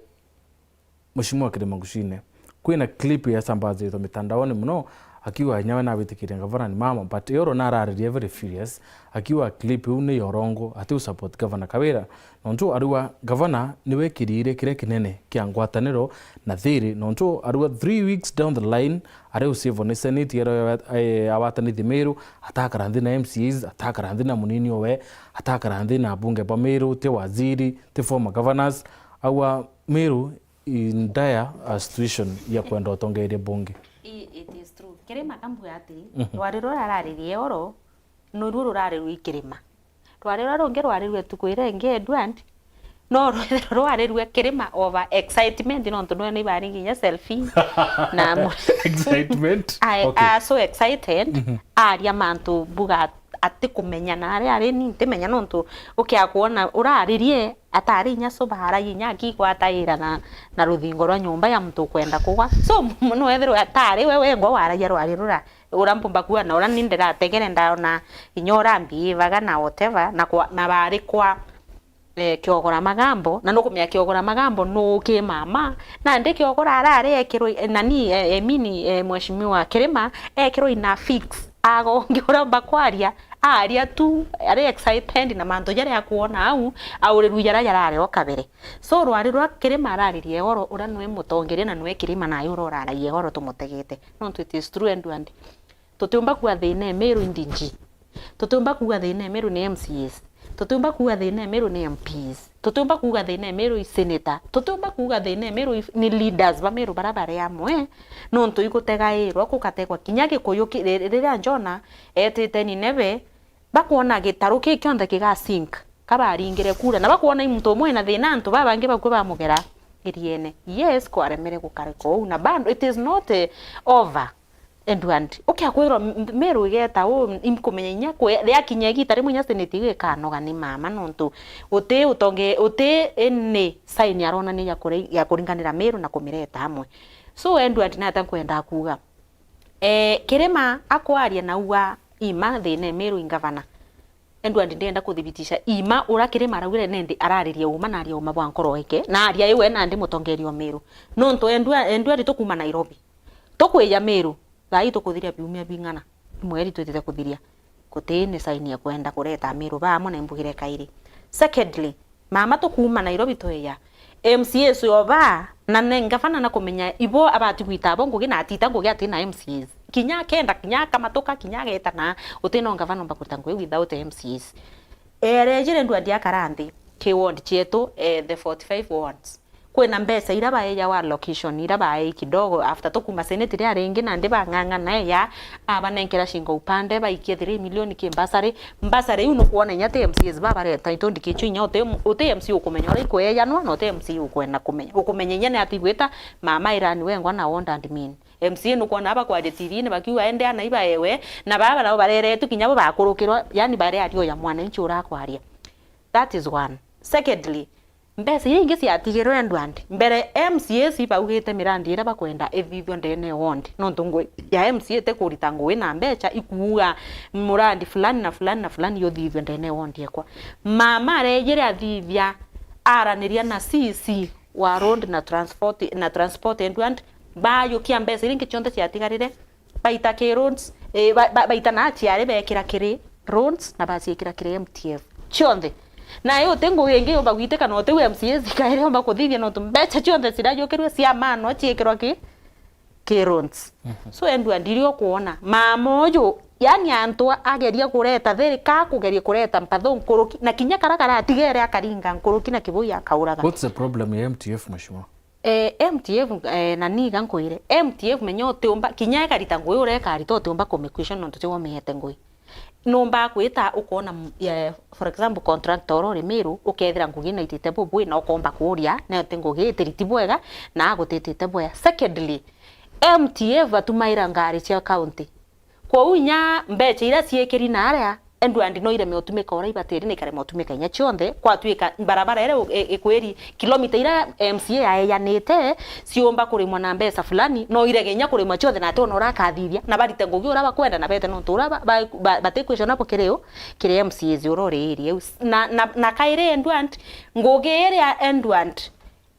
Mheshimiwa Kirima Ngucine, kwina clip yasambazitwe mitandaoni muno, akiuga inya we nabitikirie gavana ni mama, but Yoro nararirie very furious, akiuga clip iu ni ya urongo, ati u support gavana Kawira, nontu ariuga gavana niwe kirire kiria kinene kia ngwataniro na thiri, nontu ariuga three weeks down the line, ari u save ni Senate, yero ya-, eh, awatanithie Meru, atakara nthi na M C As, atakara nthi na munini owe, atakara nthi na bunge ba Meru, ti waziri, ti former governors, auga Meru in dire, uh, situation ya kwenda utongeria bunge. I-, it is true. Kirima kambua atiri, mhm, rwari ruria rararirie Yoro, noruo rurari rwi Kirima. Rwari ruria rungi rwari rwe tuku iria ingi, Edward, no rwethirwe rwari rwe Kirima over excitement, nontu nwe ni bari nginya selfie. Na mu- Excitement? I Okay. are so excited, mhm, aria mantu mbuga atikumenya na aria ari ni ntimenya, nontu ukia kwona uraririe atari inya soba, aragia inya akigwataira na, na ruthingo rwa nyomba ya muntu ukwenda kugwa. So, m-, nwethirwe atari we wengwa waragia rwari rura, ura mpumba kuona, ura ni ndirategere ndaona inya ura mbiivaga na whatever, na kwa, na bari kwa, eh, Kiogora Magambo, na nukumenya Kiogora Magambo nu ki mama, nandi Kiogora arari ekirwe, eh, nani, eh, eh, mini, eh, Mheshimiwa Kirima, ekirwe ina fix, agongi uromba kwaria, aria tu, ari excited na mantu jaria akuona au, auriru jaria jarari o kabere. So, rwari rwa Kirima araririe Yoro, ura nwe mutongeria na nwe Kirima nayo ura uraragia Yoro tumutegete. Nontu it is true, Edward. Tutiumba kuuga thina e Meru i D G. Tutiumba kuuga thina e Meru ni M C As. Tutiumba kuuga thina e Meru ni M Ps. Tutiumba kuuga thina e Meru i senator. Tutiumba kuuga thina e Meru i, ni leaders ba Meru bara bari amwe. Nontu igutegairwa, gukategwa kinya Gikuyu ki-, ri-, riria Jona etite Nineve, bakwona gitaru ki kionthe kiga sink, kabaringire kura, na bakwona i muntu umwe ena thina, antu babangi bakue bamugera iriene. Yes, kwaremere gukarika uu, na bado it is not, eh, over. Edward, ukia kwithirwa m-, m-, Meru igeta uu, inkumenya inya kwe-, riakinya igita rimwe inya senate iu ikanoga ni mama, nontu uti utonge-, uti any sign aronania ya kure-, ya kuringanira Meru na kumireta amwe. So, Edward, nata nkwenda kuuga, eh, Kirima akwaria na uga ima thina e Meru i ngavana. Edward, ndienda kuthibitisha ima ura Kirima araugire nendi araririe uma na aria uma bwa nkoro eke, na aria iwe nandi mutongeria o Meru. Nontu Edwa-, Edward, tukuma Nairobi, tukwija Meru, thaa ii tukuthiria biumia bing'ana, mweri twitite kuthiria, guti ni sign ya kwenda kureta Meru bamwe na imbugire kairi. Secondly, mama, tukuma Nairobi tweja, M C As o ba, na ne ngavana na kumenya ibo abati gwita abo ngugi na atita ngugi ati na M C As. Kinya akenda, kinya akamatuka, kinya ageta na uti no ngavana umba kurita ngugi without M C As. Erejire ndwandi akara nthi ki ward cietu, eh, the forty-five wards. Kwina mbeca ira baejawa allocation, ira baei kidogo, after tukuma senate ria ringi nandi bang'ang'ana ya, abanenkera shingo upande, baikie three million ki mbasari. Mbasari iu nukwona inya ti M C As babareta, itundi kichu inya uti, uti M C A ukumenya uria ikuejanwa, na uti M C A ukwenda kumenya. Ukumenya inya ni ati gwita mama irani wengwa na ward admin. M C A nukwona bakwaria T V-ini bakiuga ende ana ibaewe, na baba nabo bareretwe kinya bo bakurukirwa, yani bari ario ya mwananchi urakwaria. That is one. Secondly, mbeca iria ingi ciatigirwe ndwandi, mbere M C As ibaugite mirandi iria bakwenda ithithwe ndene ya ward, nontu ngui ya M C A itikurita ngui na mbeca ikuuga murandi fulani na fulani na fulani yuthithwe ndene ya ward ekwa. Mama arejire athithia, araniria na C C wa road na transport, na transport ndwandi, bayukia mbeca iria ingi cionthe ciatigarire, baita ki roads, eh, ba-, ba-, baita na aciari bekira kiri roads na baciikira kiri M T F. Cionthe. Nayo uti ngugi ingi yumba gwitika na uti M C A cikairi yumba kuthithia nontu mbeca cionthe cirajukirwe cia mano ciikirwa ki, ki roads. Mhm. So, endwa ndiri ukuona. Mama uyu, yani antu a-, ageria kureta thirikari, kugeria kureta mpatho nkuruki, na kinya kara karatigere akaringa nkuruki na kibui akauraga. What's the problem ya M T F, mheshimiwa? Eh, M T F, eh, na niga nkwire, M T F menya utiumba, kinya ikarita ngui uria ikarita utiumba kumiquestion nontu tiwe umiete ngui. Numba kwita ukona m-, eh, for example, contractor uria uri Meru, ukethira ngugi naitite bubui na ukomba kuria, na uti ngugi itiriti bwega, na agutitite bwega. Secondly, M T F batumaira ngari cia county. Kwou inya mbecha iria ciikiri naria, Edward no ireme utumika uria ibatiri na ikarema utumika inya cionthe, kwatuika barabara iria u-, i-, ikwiri kilomita iria M C A yaeyanite ciumba kurimwa na mbeca fulani, no irege inya kurimwa cionthe, na ati ona uria akathithia, na barite ngugi uria bakwenda, na bete nontu uria ba-, ba-, ba-, batikwicona bo kiri u, kiri M C As uria uri area iu. Na, na, na kairi Edward, ngugi iria Edward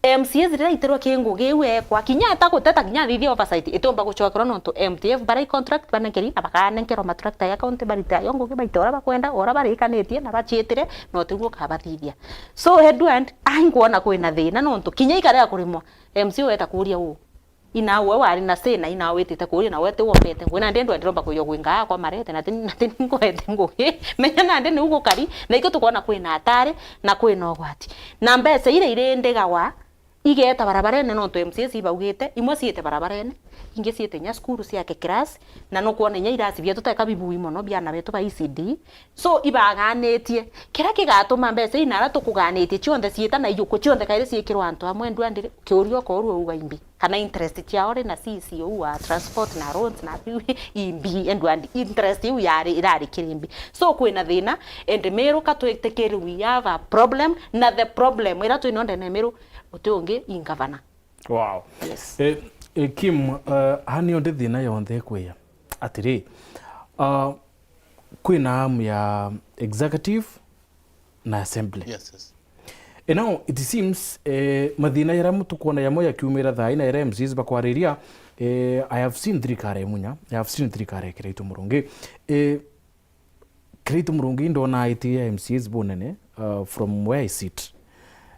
M C As riria aitirwe ki ngugi iu ekwa, kinya ataguteta, kinya athithia oversight, itiumba gucokerwa nontu M T F baria i contract banenkeri na bakanenkerwa matrakta ya county, barite ayo ngugi, baite uria bakwenda, uria barikanitie na baciitire, na utiguo ukabathithia. So Edward, ai nkwona kwina thina nontu kinya ikarega kurimwa, M C A weta kuria uu. Ina we wari na say na ina witite kuria na we ti wombete ngugi, na ndi ndwendire omba kuyo gwinga akwa marete, na ti, na ti nkwete ngugi. Menya nandi niu gukari, na ikio tukwona kwina atari na kwina ugwati. Na mbeca iria irindigawa, igeta barabarene nontu M C As ibaugite, imwe ciite barabarene, ingi ciite inya cukuru ciake class, na nukwona inya irasi bietu teka bibui mono biana betu ba E C D. So, ibaganitie. Kiria kigatuma mbeca ii naria tukuganitie cionthe ciita na ijuku cionthe kairi ciikirwa antu amwe, ndua ndiri, kiuria ukoorua uga imbi. Kana interest ciao ri na C C uu wa transport na roads na biu imbi, ndua ndi, interest iu yari, irari kiri imbi. So, kwina thina, and Meru ka twitikiri we have a problem, na the problem iria twino ndene Meru, uti ungi i ngavana. Wow. Yes. Eh, eh, Kim, eh, hani onde thina yonthe kwia. Atiri, ah, kwina amu ya executive na assembly. Yes, yes. And now it seems, eh, mathina yara mutu kuona yamo yakiumira thaa ina yara M Cs bakwariria, eh, I have seen thirikari ya Munya, I have seen thirikari ya Kiraitu Murungi. Eh, Kiraitu Murungi ndona aitia M C As bunene, uh, from where I sit.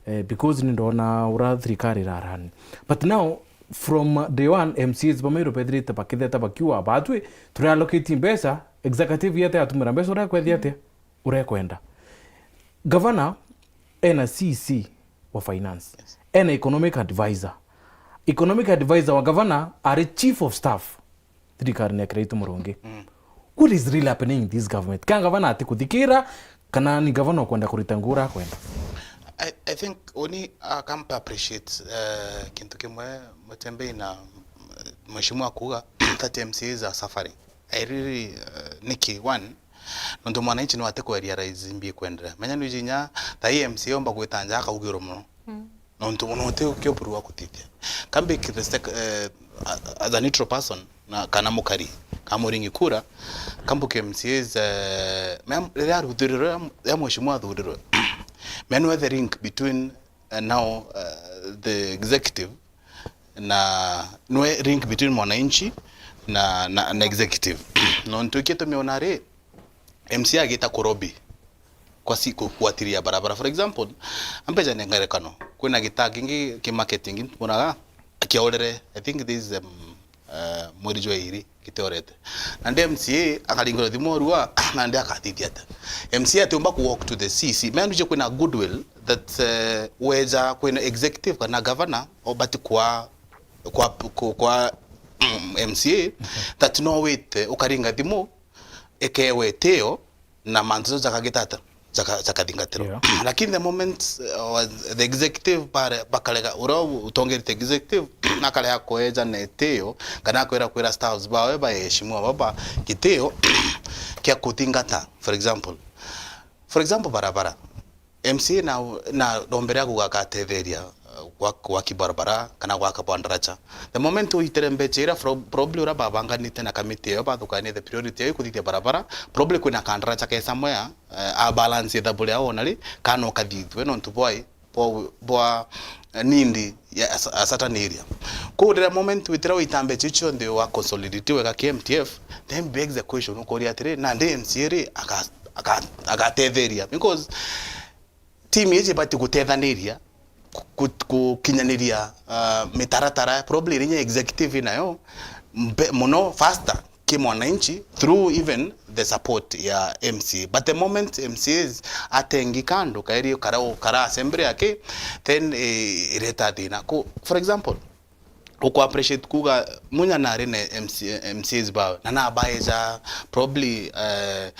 Eh, because ni ndona ura thirikari irarani. But now, from, uh, day one, M C As ba Meru bethirite bakitheta bakiuga, batwi, turi allocate mbeca, executive yete atumira mbeca uria kwethia atia, uria kwenda. Governor ena C C wa finance, ena economic advisor. Economic advisor wa governor ari chief of staff thirikari ni ya Kiraitu Murungi. Mm. What is really happening in this government? Ka gavana atikuthikira, kana ni gavana ukwenda kurita ngugi uria akwenda? I, I think uni akampa appreciate, eh, kintu kimwe Mutembei na, eh, mheshimiwa kuga that M C As are suffering. I really, eh, niki, one, nontu mwananchi no atikweria rais mbi ikwenderea. Menya niji inya thaa ii M C A omba gwita nja akaugirwa mono. Mm. Nontu mono uti ukio buru wa kutithia. Kambi ki the sec-, eh, a-, as a neutral person, na kana mukari, kana muringi kura, kambu ki M C As, eh, mem-, riria aruthirirwe, riria mheshimiwa athurirwe, mea nwe the link between, eh, now, eh, the executive na nwe link between mwananchi na, na, na executive. Nontu ikio tumiona ri, M C A agita kurobi kwa si-, ku-, kuatiria barabara. For example, ambeja ni ngerekano, kwina gitaa kingi ki market ingi ntubonaga kiorere, I think this is, um, uh, mweri jwa iri kitiorete. Na ndi M C A akaringirwa thimu orua, na ndi akathithia ata? M C A atiumba ku walk to the C C. Mea nduje kwina goodwill that, uh, weja kwina executive kana governor obati kwa, kwa, kwa, kwa, mm, M C A that no wite ukaringa thimu, ikewe itio na mantu jau jakagita ata? Jaka-, jakathingatirwa. Yeah. Lakini the moment, uh, the executive bare-, bakarega, uria utongerite executive akarega kweja na itio, kana akwira kwira staffs bawe ba eheshimiwa baba gitio kia kuthingata, for example. For example, barabara. M C A na, na rombere ya kuga akatetheria, uh, gwa-, gwaki barabara kana gwaka bwa ndaracha. The moment uitire mbecha iria fro-, probably uria babanganite na kamiti iyo bathukanie the priority yao ikuthithia barabara, probably kwina kandaracha ke somewhere, uh, a balance ithabu riao ona ri, kana ukathithue nontu bwai, bwa, bwa, uh, need ya a, a certain area. Kou riria moment witira wita mbecha icio cionthe wa consolidate wega ki M T F, then begs the question, ukoria atiri, nandi M C A ri, aka-, aka-, agatetheria? Because team iji ibati gutethaniria ku-, ku-, gukinyaniria, uh, mitaratara, probably iria inya executive inayo mbe-, muno faster ki mwananchi through even the support ya M C A. But the moment M C As atengi kando, kairi kara, kara assembly yake, then, eh, ireta thina. Ku-, for example, uku appreciate kuuga Munya nari na M C A, M C As bawe, na nabaeja probably, eh,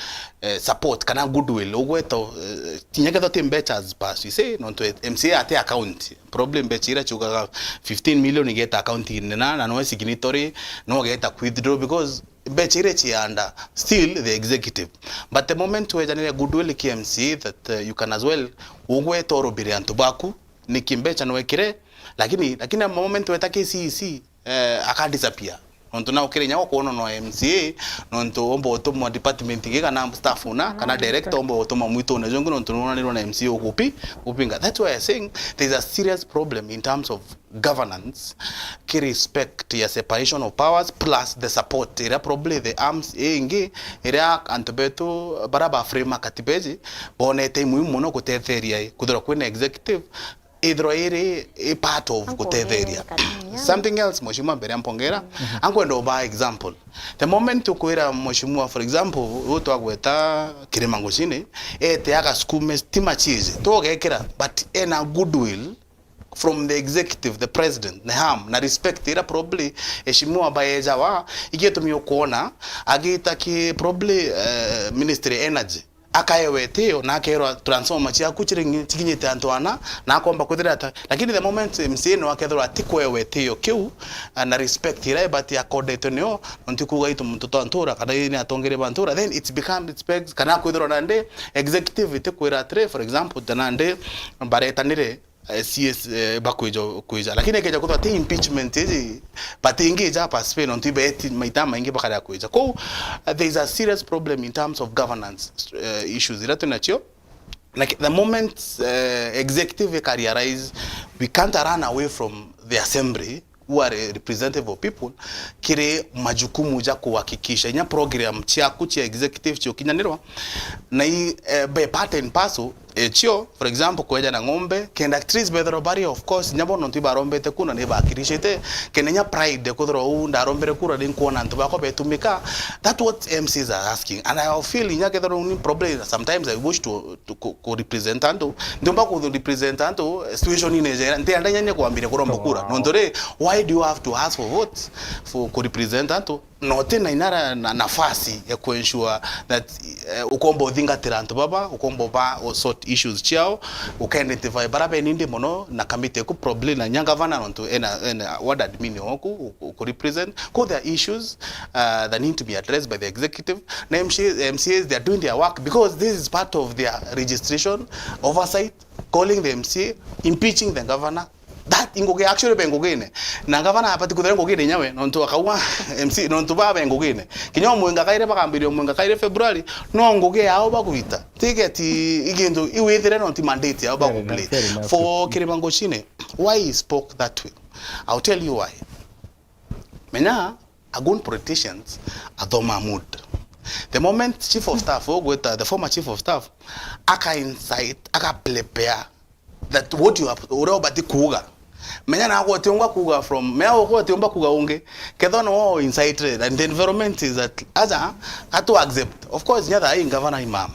eh, support kana goodwill, ugweta, eh, kinya kethirwa ti mbeca as per you say, nontu M C A ati account, probably mbeca iria ciugaga fifteen million igeta account-ini na, na noe signatory, no ugeta withdraw, because mbeca iria cianda still the executive. But the moment wejanire goodwill ki M C A that, uh, you can as well ugweta urubire antu baku, niki mbeca nwekire, lakini, lakini the moment weta ki C E C, eh, aka disappear. Nontu na ukire inya ukwonwa na M C A, nontu omba utumwa department ingi kana staff una, kana director omba utumwa mwitune jungi, nontu nonanirwa na M C A ugupi-, gupinga. That's why I'm saying there's a serious problem in terms of governance, ki respect ya separation of powers plus the support iria probably the arms ingi iria antu betu bara ba frame katiba iji bonete imuhimu muno gutetheria i, kwithirwa kwina executive ithirwa iri i part of gutetheria. Something else, Mheshimiwa, mbere ya mpongera, ankwenda uba example. The moment ukwira Mheshimiwa, for example, u twagweta Kirima Ngucini, ete agasukume stima chiiji, tugekira, but ena goodwill from the executive, the president, na ham, na respect iria probably Mheshimiwa baejawa, igitumi ukwona agita ki probably, eh, ministry energy, akaewa itio na akerwa transformer ciaku ciringi-, cikinyite antu ana, na akomba kwithira ata. Lakini the moment M C A no akethirwa atikwewa itio kiu, ah, na respect iria ibati accordetwe nio, nontu kuuga itu muntu twa ntura, kana ni atongeria ba ntura, then it becomes, kana kwithirwa nandi executive itikwira atiri, for example, ta nandi baretanire, eh, C S, eh, bakwija, kwija. Lakini ikeja kwithirwa ti impeachment iji, but ingi ija participate, nontu ibeti maita maingi bakaria kwija. Kou, eh, there is a serious problem in terms of governance, eh, issues iria twinacio. Like, the moment, eh, executive ika realize we can't run away from the assembly, who are a representative of people, kiri majukumu ja kuhakikisha inya program ciaku cia executive ciukinyanirwa, na i, eh, be part and parcel, eh, cio, for example, kweja na ng'ombe, kenda at least bethirwa bari, of course, inya bono ntu ibarombete kura na ibakiricite, kenda inya pride kwithirwa uu ndarombere kura ni nkwona antu bakwa betumika. That what M Cs are asking, and I feel inya kethirwa ni probably sometimes I wish to, to ku, ku represent antu, ndiumba ku represent antu situation ine jera, ntienda inya kwambiria kuromba kura. Nontu ri, why do you have to ask for votes for ku represent antu? Na uti na inara na nafasi ya ku ensure that, eh, ukomba uthingatira antu baba, ukomba uba u sort issues ciao, uka identify bara benindi mono na committee ku probably na nya gavana nontu ena, ena ward admin oku, u, u, ku represent. Ko there are issues, uh, that need to be addressed by the executive. Na M C A, M C As, they are doing their work because this is part of their registration, oversight, calling the M C A, impeaching the governor. That ingugi actually bengugine. Na gavana abati kuthira ngugine nyawe, nontu akaua M C, nontu ba bengugine. Kinya omwenga kaire bakambiria omwenga kaire February, no ngugi yao bagwita. Ticket i, igintu iwithire nontu mandate yao bakuplay. Fair enough, fair enough. For Kirima Ngucini, why he spoke that way? I'll tell you why. Menya, a good politicians athoma mood. The moment chief of staff, ugwita the former chief of staff, aka incite, aka prepare that what you have, uria ubati kuuga. Menya na agwe utiumba kuuga from, menya ugwe utiumba kuuga ungi. Kethwa no incite and the environment is that, aja, atu accept. Of course, nya thaa ii ngavana i mama.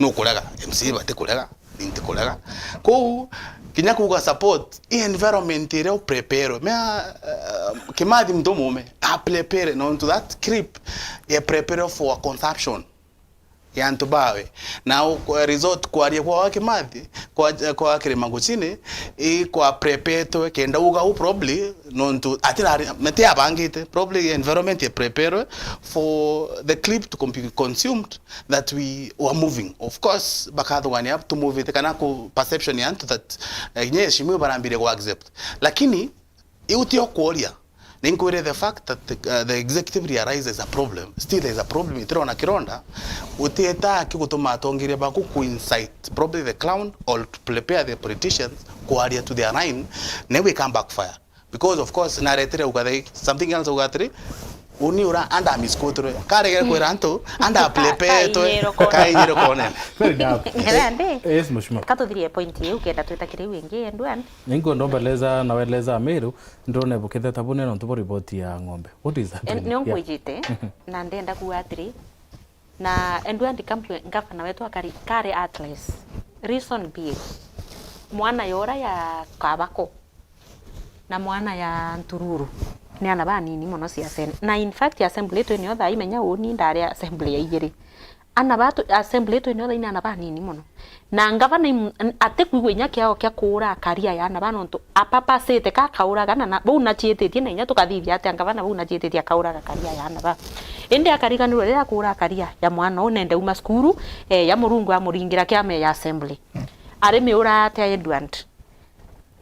Nukurega, M C A batikurega, ni ntikurega. Kou, kinya kuuga support, i environment iria u prepare. Mea, uh, Kimathi muntu mume, a prepare, nontu that clip, e prepare for consumption ya antu bawe. Na u, resort kwaria kwa Kimathi, kwa, kwa Kirima Ngucini, i kwa prepare twe, kenda uga u probably, nontu ati na, mete abangite, probably environment e prepare for the clip to com-, be consumed. That we were moving. Of course, bakathugania tumuvite kana ku perception ya antu that, eh, kinya Mheshimiwa barambire ku accept. Lakini, iu tio kuoria. Ninkwire the fact that the, uh, the executive realizes a problem. Still, there is a problem. Itirona kironda. Utieta kigutuma atongeria baku ku incite probably the clown or to prepare the politicians kwaria to their line. Na we come backfire. Because of course, naretire uga the, something else uga atiri, uni ura anda misquoterwe. Karegere kwira antu, anda prepare twe, kainyiro kone. Kainyiro kone. Fair enough. Ngera ndi. Yes, Mheshimiwa. Katuthirie point iu, kenda twita kiri iu ingi, Edward. Ninkwenda umbeleza na weleza Amiru, ndone bukitheta bune nontu bo report ya ng'ombe. What is happening? Nio nkwijite, na ndenda kuuga atiri, na Edward Kampwe, ngavana wetu akari, kari heartless. Reason being, mwana yora ya Kabako, na mwana ya Ntururu. Ni ana banini mono siasene. Na in fact, assembly yetu ino thaa imenya uni ndari assembly ya igiri. Ana batu, assembly yetu ino thaa ina ana banini mono. Na ngavana imu-, n-, atikwigua inya kiao kia kuura career ya ana ba nontu apapasite ka kauraga na, na bau naciititie na inya tukathithia atia ngavana bau naciititie akauraga career ya ana ba. Indi akariganirwa riria akuura career ya mwana uu nende uma cukuru, eh, ya Murungu amuringira kiama ya assembly. Ari miura atia Edward?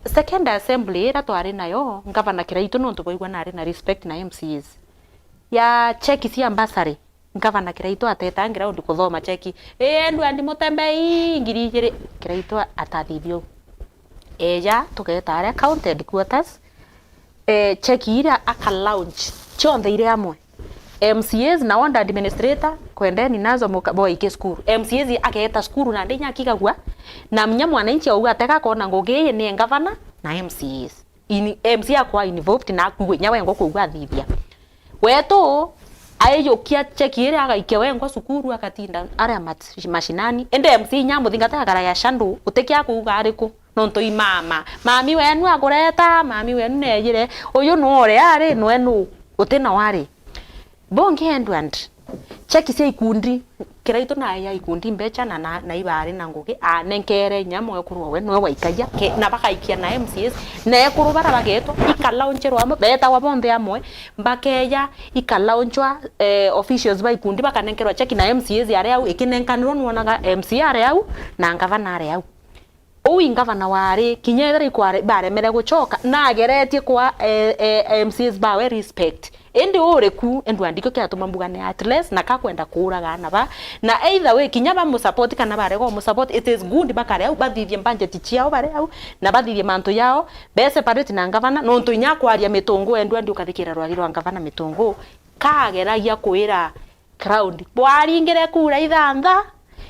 Second assembly iria twari nayo, ngavana Kiraitu nontu bwaigua nari na respect na M C As. Ya cheki cia bursary, ngavana Kiraitu ateta ground kuthoma cheki. Ii, Edward Mutembei, ngiri igiri. Kiraitu atathithia uu. Eja, tugeta aria county headquarters, eh, cheki iria aka launch, cionthe iri amwe. M C As na ward administrator, kwendeni nazo muka-, boike cukuru. M C As ageeta cukuru nandi inya akigagua, na munya mwananchi auga atega akona ngugi ii ni ngavana na M C As. Ini-, M C A akorwa involved na akwigua inya wengwa kwigua athithia. Wetu, aijukia cheki iria agaikia wengwa cukuru agatinda aria mat-, mashinani. Indi M C A inya amuthingata agakara ya shandu, utikia kuuga ariku? Nontu i mama. Mami wenu akureta, mami wenu neejire. Uyu nu uria ari, nwe nu? Uti na wari. Bongi Edward, cheki cia ikundi, Kiraitu naeja ikundi mbecha na, na, na ibari na ngugi, anenkere inya mwekuru owe, nwe waikagia, ke, na bakaikia na M C As, na ekuru bara bagetwa, ikalauncherwa amwe, betagwa bonthe amwe, bakeja, ikalaunchwa, eh, officials ba ikundi bakanenkerwa cheki na M C As ari au, ikinenkanirwa nwonaga M C A ari au, na ngavana ari au. Uu i ngavana wari, kinya ethira ikware-, baremere gucoka, nageretie kwa, eh, eh, M C As bawe respect. Indi uriku, Edward, ikio kiatuma mbuga ni heartless, na kakwenda kuuraga ana ba. Na either way, kinya bamusupport kana barega umusupport, it is good bakare au, bathithie budget ciao bari au, na bathithie mantu yao, be separate na ngavana, nontu inya kwaria mitungu, Edward, ukathikira rwari rwa ngavana mitungu, kageragia kwira crowd, bwaringire kura ithantha-,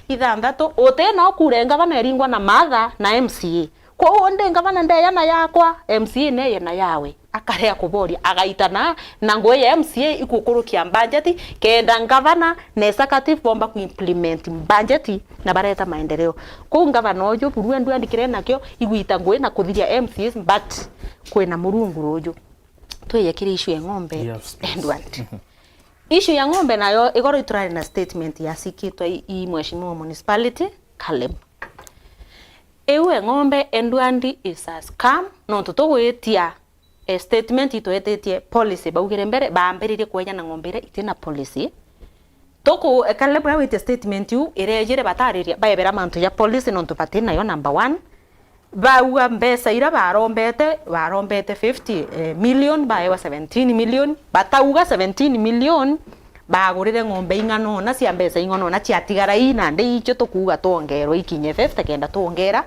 ithanthatu, uti no kura ya ngavana iringwa na Martha na M C A. Kwou ndi ngavana ndeya na yakwa, M C A neye na yawe. Akarea kuboria, agaitana na ngugi ya M C A igukurukia budget, kenda ngavana na executive bomba ku implement budget na bareta maendeleo. Kwou ngavana uju buru endu andikire nakio igwita ngugi na kuthiria M C As, but kwina Murungu ruju. Twije kiri issue ya ng'ombe, yes, please. Edward. Issue ya ng'ombe nayo, igoro iturari na statement yasikitwe i, i Mheshimiwa Municipality, Caleb. Iu e ng'ombe, Edward, is a scam, nontu tugwitia, eh, statement itwetitie policy, baugire mbere, baambiririe kweja na ng'ombe iria itina policy. Tuku, eh, Caleb awitie statement iu, irejire batariria, baebera mantu ja policy, nontu batinayo, number one. Bauga mbeca iria barombete, barombete fifty, eh, million, baewa seventeen million. Batauga seventeen million, bagurire ng'ombe ing'ana ona cia mbeca ing'ana ona ciatigara ii, nandi icio tukuuga twongerwe ikinye fifty kenda twongera.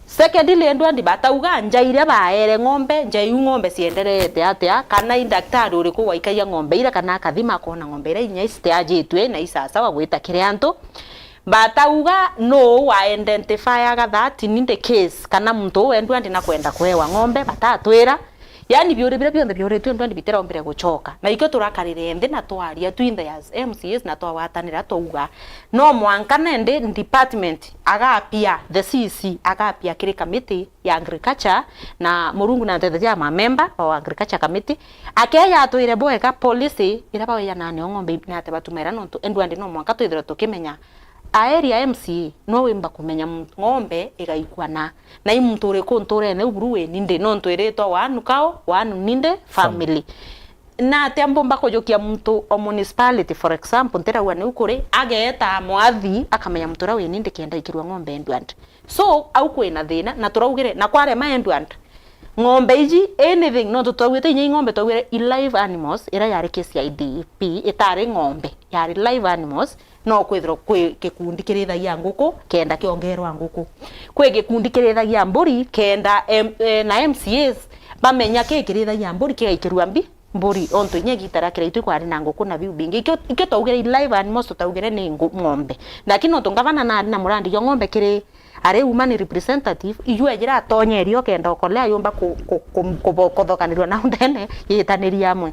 Secondly, Edward, batauga nja iria baere ng'ombe, nja iu ng'ombe cienderete atia, kana i ndaktari uriku waikagia ng'ombe iria, kana akathima akona ng'ombe iria inya icitiajitue na isasawa gwita kiri antu. Batauga nuu wa identifyaga that in the case kana muntu uu Edward nakwenda kuewa ng'ombe, batatwira. Yaani biuri biria bionthe biuritue Edward bitiraombire gucoka. Na ikio turakarire nthi na twaria twinthe as M C As na twagwatanira twauga no mwanka nende department agapia, the C C agapia kiri committee ya agriculture na Murungu na ntetheria ma member wa agriculture committee, akeja atwire bwega policy iria baweja nani o ng'ombe na ate batumaira nontu Edward no mwanka twithirwe tukimenya A area M C A no wimba kumenya mu-, ng'ombe igaikua na, na i muntu uriku nturene u buru wi nindi, nontu iritwa one cow, one nindi family. Family. Na atia mbumba kujukia muntu o municipality, for example, ntirauga niu kuri, ageeta mwathi, akamenya muntu uria wi nindi kenda ikirua ng'ombe Edward. So, au kwina thina, na turaugire, na kwarema Edward, ng'ombe iji, anything, nontu twaugite inya i ng'ombe, twaugire i live animals, iria yari case ya I D P, itari ng'ombe, yari live animals, no kwithirwa kwi gikundi kirithagia nguku, kenda kiongerwa nguku. Kwi gikundi kirithagia mburi, kenda em-, eh, na M C As bamenya ki kirithagia mburi, kigaikirua mbi, mburi, ontu inya igita ria Kiraitu ikwari na nguku na biu bingi. Ikio, ikio twaugire i live animals, tutaugire ni ngu-, ng'ombe. Lakini nontu ngavana nari na murandi jwa ng'ombe kiri ari human representative, iju ejira atonyeria ukenda ukolea yumba ku-, ku-, ku-, kubo-, kuthokanirua na ndene, yitaniria amwe.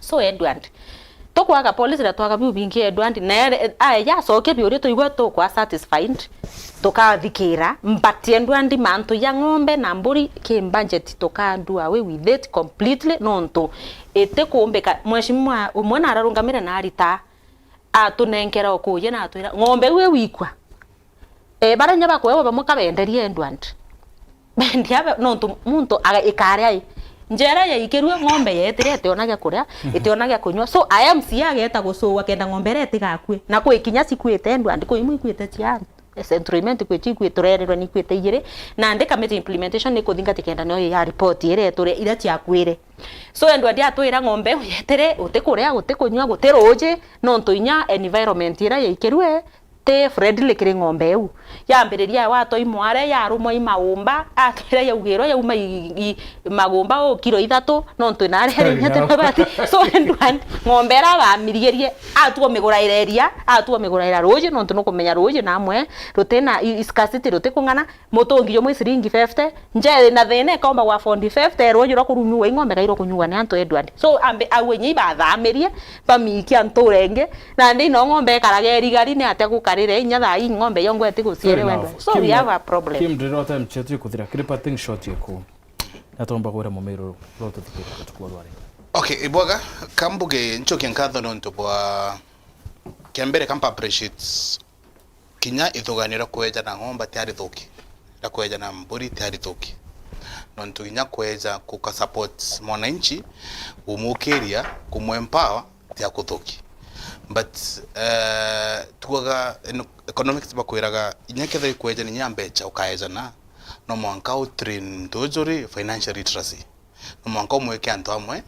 So, Edward, tukwaga policy na twaga biu bingi, Edward, na ere-, aeja acoke biuria tuigua tukwa satisfied. tukathikira, but endwa ndi mantu ya ng'ombe na mburi ki budget tuka do away with it completely, nontu itikumbika. Mheshimiwa umwe nararungamire na arita, atunenkera ukuuji na atwira, ng'ombe iu iwikwa, e, baria inya bakwewa bamwe kabenderie endwa ndi. Bendia be-, nontu muntu aga-, ikaria i. Njera yaikirue ng'ombe yetire itiona gia kuria, itiona gia kunyua. So, a M C A ageta gucuua kenda ng'ombe iria itigakue. Na kwi kinya cikuite endwa ndi, kwi imwe ikuite cia antu. E, Central Imenti kwi cio ikuite, turererwa ni ikuite igiri. Na ndi committee implementation ni kuthingatia kenda nayo ya report iria iture-, iria ciakuire. So, endwa ndi atwira ng'ombe iu yetire, gutikuria, gutikunyua, guti ruuji, nontu inya environment iria yaikirue, ti friendly kiri ng'ombe iu. Yambiriria watwa i mware, yarumwa i maumba, atwira yaugirwa yauma i, i, magumba o kiro ithatu, nontu inarere inya tene bati. So, endwa ndi, ng'ombe iria bamirigirie, atua umiguraira iria, atua umiguraira ruuji, nontu nukumenya ruuji namwe rutina i, i scarcity, rutikung'ana. Mutungi jumwe ciringi fifty, nje na thina ikaumba gwa forty fifty, ruuji rwa kurunyua i ng'ombe kairwa kunyua ni antu, endwa ndi. So, ambe, au inya ibathamirie, bamiikia ntura ingi, nandi no ng'ombe ikaraga irigari, ni atia gukarire inya thaa ii ng'ombe yongwa itiguciere, endwa ndi. So, we have a problem. Kim, ndira time chetu ikuthira, kiri parting shot yeku. Natomba gwira Mumiru ro tuthikirite tukuo rwari. Okay, ibwaga, kambuge nchoke nkatho nontu bwa, kia mbere, kampa appreciate kinya ithuganio ria kweja na ng'ombe tiari thuki, ria kweja na mburi tiari thuki. Nontu kinya kweja kuka support mwananchi, kumukiria, kumwempower, tia kuthuki. But, eh, tugaga, eno-, economics bakwiraga, inya kethira ikweja ni inya mbecha ukaejana, no mwanka u train muntu ujuri financial literacy. No mwanka umwike antu amwe,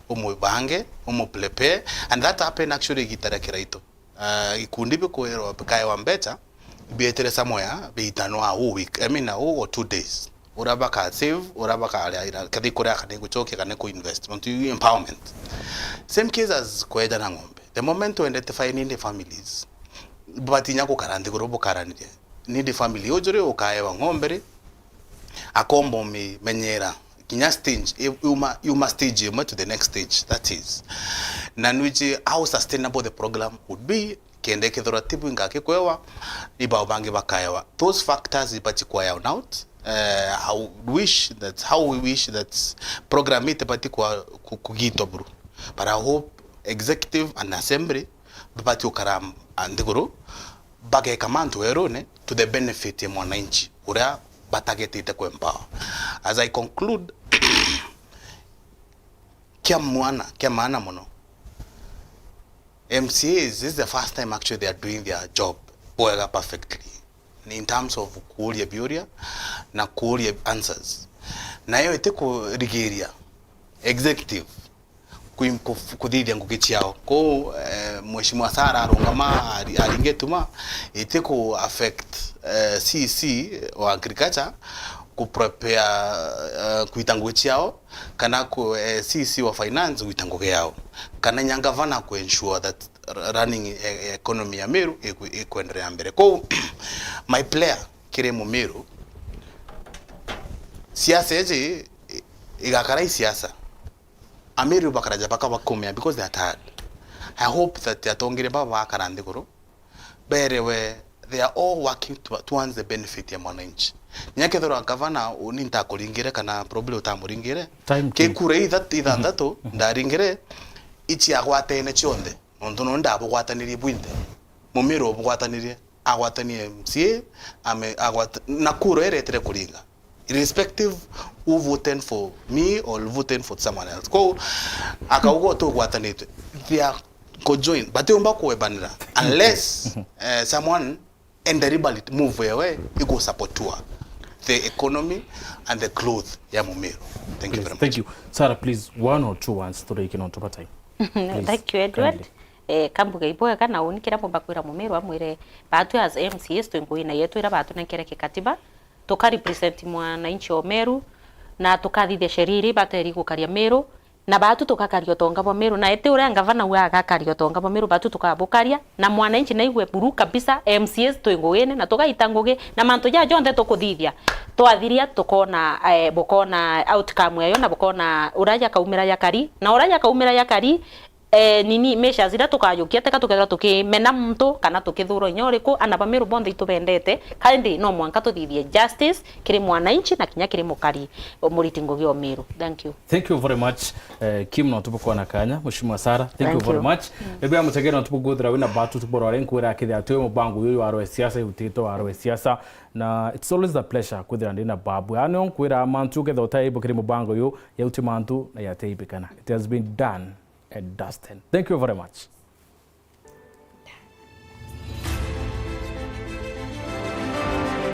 umubange, umuprepare, and that happen actually igita ria kiraitu. Ah, ikundi bikwirwa bikaewa mbecha, bietire somewhere, biitanwa a whole week, I mean, a whole or two days. Uria baka save, uria bakaria, kethira ikuria kana igucokia kana iku invest. Nontu iu empowerment. Same case as kweja na ng'ombe. The moment we identify needy families, batinya gukara nthiguru bukaranirie. Needy family ujuri ukaewa ng'ombe ri, akomba umimenyera kinya stage, i-, yuma, yuma stage imwe to the next stage, that is. Na nwiji how sustainable the program would be, kenda ikethirwa ti bwinga akikwewa, ni bao bangi bakaewa. Those factors ibati kwa iron out. Eh, I would wish that, how we wish that program itibati kwa ku-, kugitwa buru. But I hope executive and assembly babati gukara nthiguru, bageka mantu werune to the benefit ya mwananchi uria batagetite ku empower. As I conclude, kia mwana, kia maana muno, M C As, this is the first time actually they are doing their job bwega, perfectly, in terms of kuuria biuria na kuuria answers. Nayo iti kurigiria executive kuim-, kuf-, kuthithia ngugi ciao. Kou, eh, Mheshimiwa Sarah arungama ari-, aringe tuma, iti ku affect, eh, C C wa agriculture ku prepare, eh, kuita ngugi ciao, kana ku, eh, C C wa finance kuita ngugi yao, kana inya gavana ku ensure that r-, running e-, economy ya Meru iku-, ikwenderea mbere. Kou, my player kiri Mumiru, siasa iji i-, igakara i siasa. Ameru bakaraja baka bakumia because they are tired. I hope that atongeria baba bakara nthiguru berewe they are all working to-, towards the benefit ya mwananchi. Nya kethirwa gavana uni ntakuringire kana probably utamuringire, time ki kura ithat-, ithanthatu ndaringire, ici agwatene cionthe, nontu no ndabugwatanirie bwinthe, Mumiru ubugwatanirie. Agwatanie M C A, ame-, agwata-, na kura iretire kuringa. Irrespective who voted for me or voted for someone else. Kou, akauga tugwatanite, they are conjoined, but yomba kuebanira unless, eh, someone and deliberately move away, igo supportiwa the economy and the growth ya Mumiru. Thank you very much. Please, thank you. Sarah, please, one or two words, turi ikino ntoba time. Please, thank you, Edward. Kindly. Eh, kambuge ibwega, na uni kiria mbumba kwira Mumiru amwire, batu as M C As twi ngugi na yetu iria batunenkere kikatiba, tuka represent mwananchi o Meru, na tukathithia sheria iria ibateri gukaria Meru, na batu tugakaria utonga bwa Meru, na iti uria ngavana uga agakaria utonga bwa Meru, batu tukabukaria, na mwananchi naigue buru kabisa, M C As twi ngugine, na tugaita ngugi, na mantu ja jonthe tukuthithia. Twathiria, tukona, eh, bukona outcome yayo, na bukona uria jakaumira jakari, na uria jakaumira jakari, eh, nini, measures iria tukajukia, teka tukethirwa tukimena muntu kana tukithurwa inya uriku, ana ba Meru bonthe itubendete, kaindi no mwanka tuthithie justice kiri mwananchi na kinya kiri mukari, o Muriti Ngugi o Meru. Thank you. Thank you very much, eh, Kim, no tubukona kanya, Mheshimiwa Sarah. Thank you. Thank you very much. Maybe amutegere no tubuguthira wina batu tuborore nkwira akithia tu mubango uyu wa roe siasa, utito wa roe siasa. Na it's always a pleasure kwithira ndina babu. Ani onkwira mantu ukethira utaibo kiri mubango uyu, yauti mantu na yateibikana. It has been done and dusted. Thank you very much.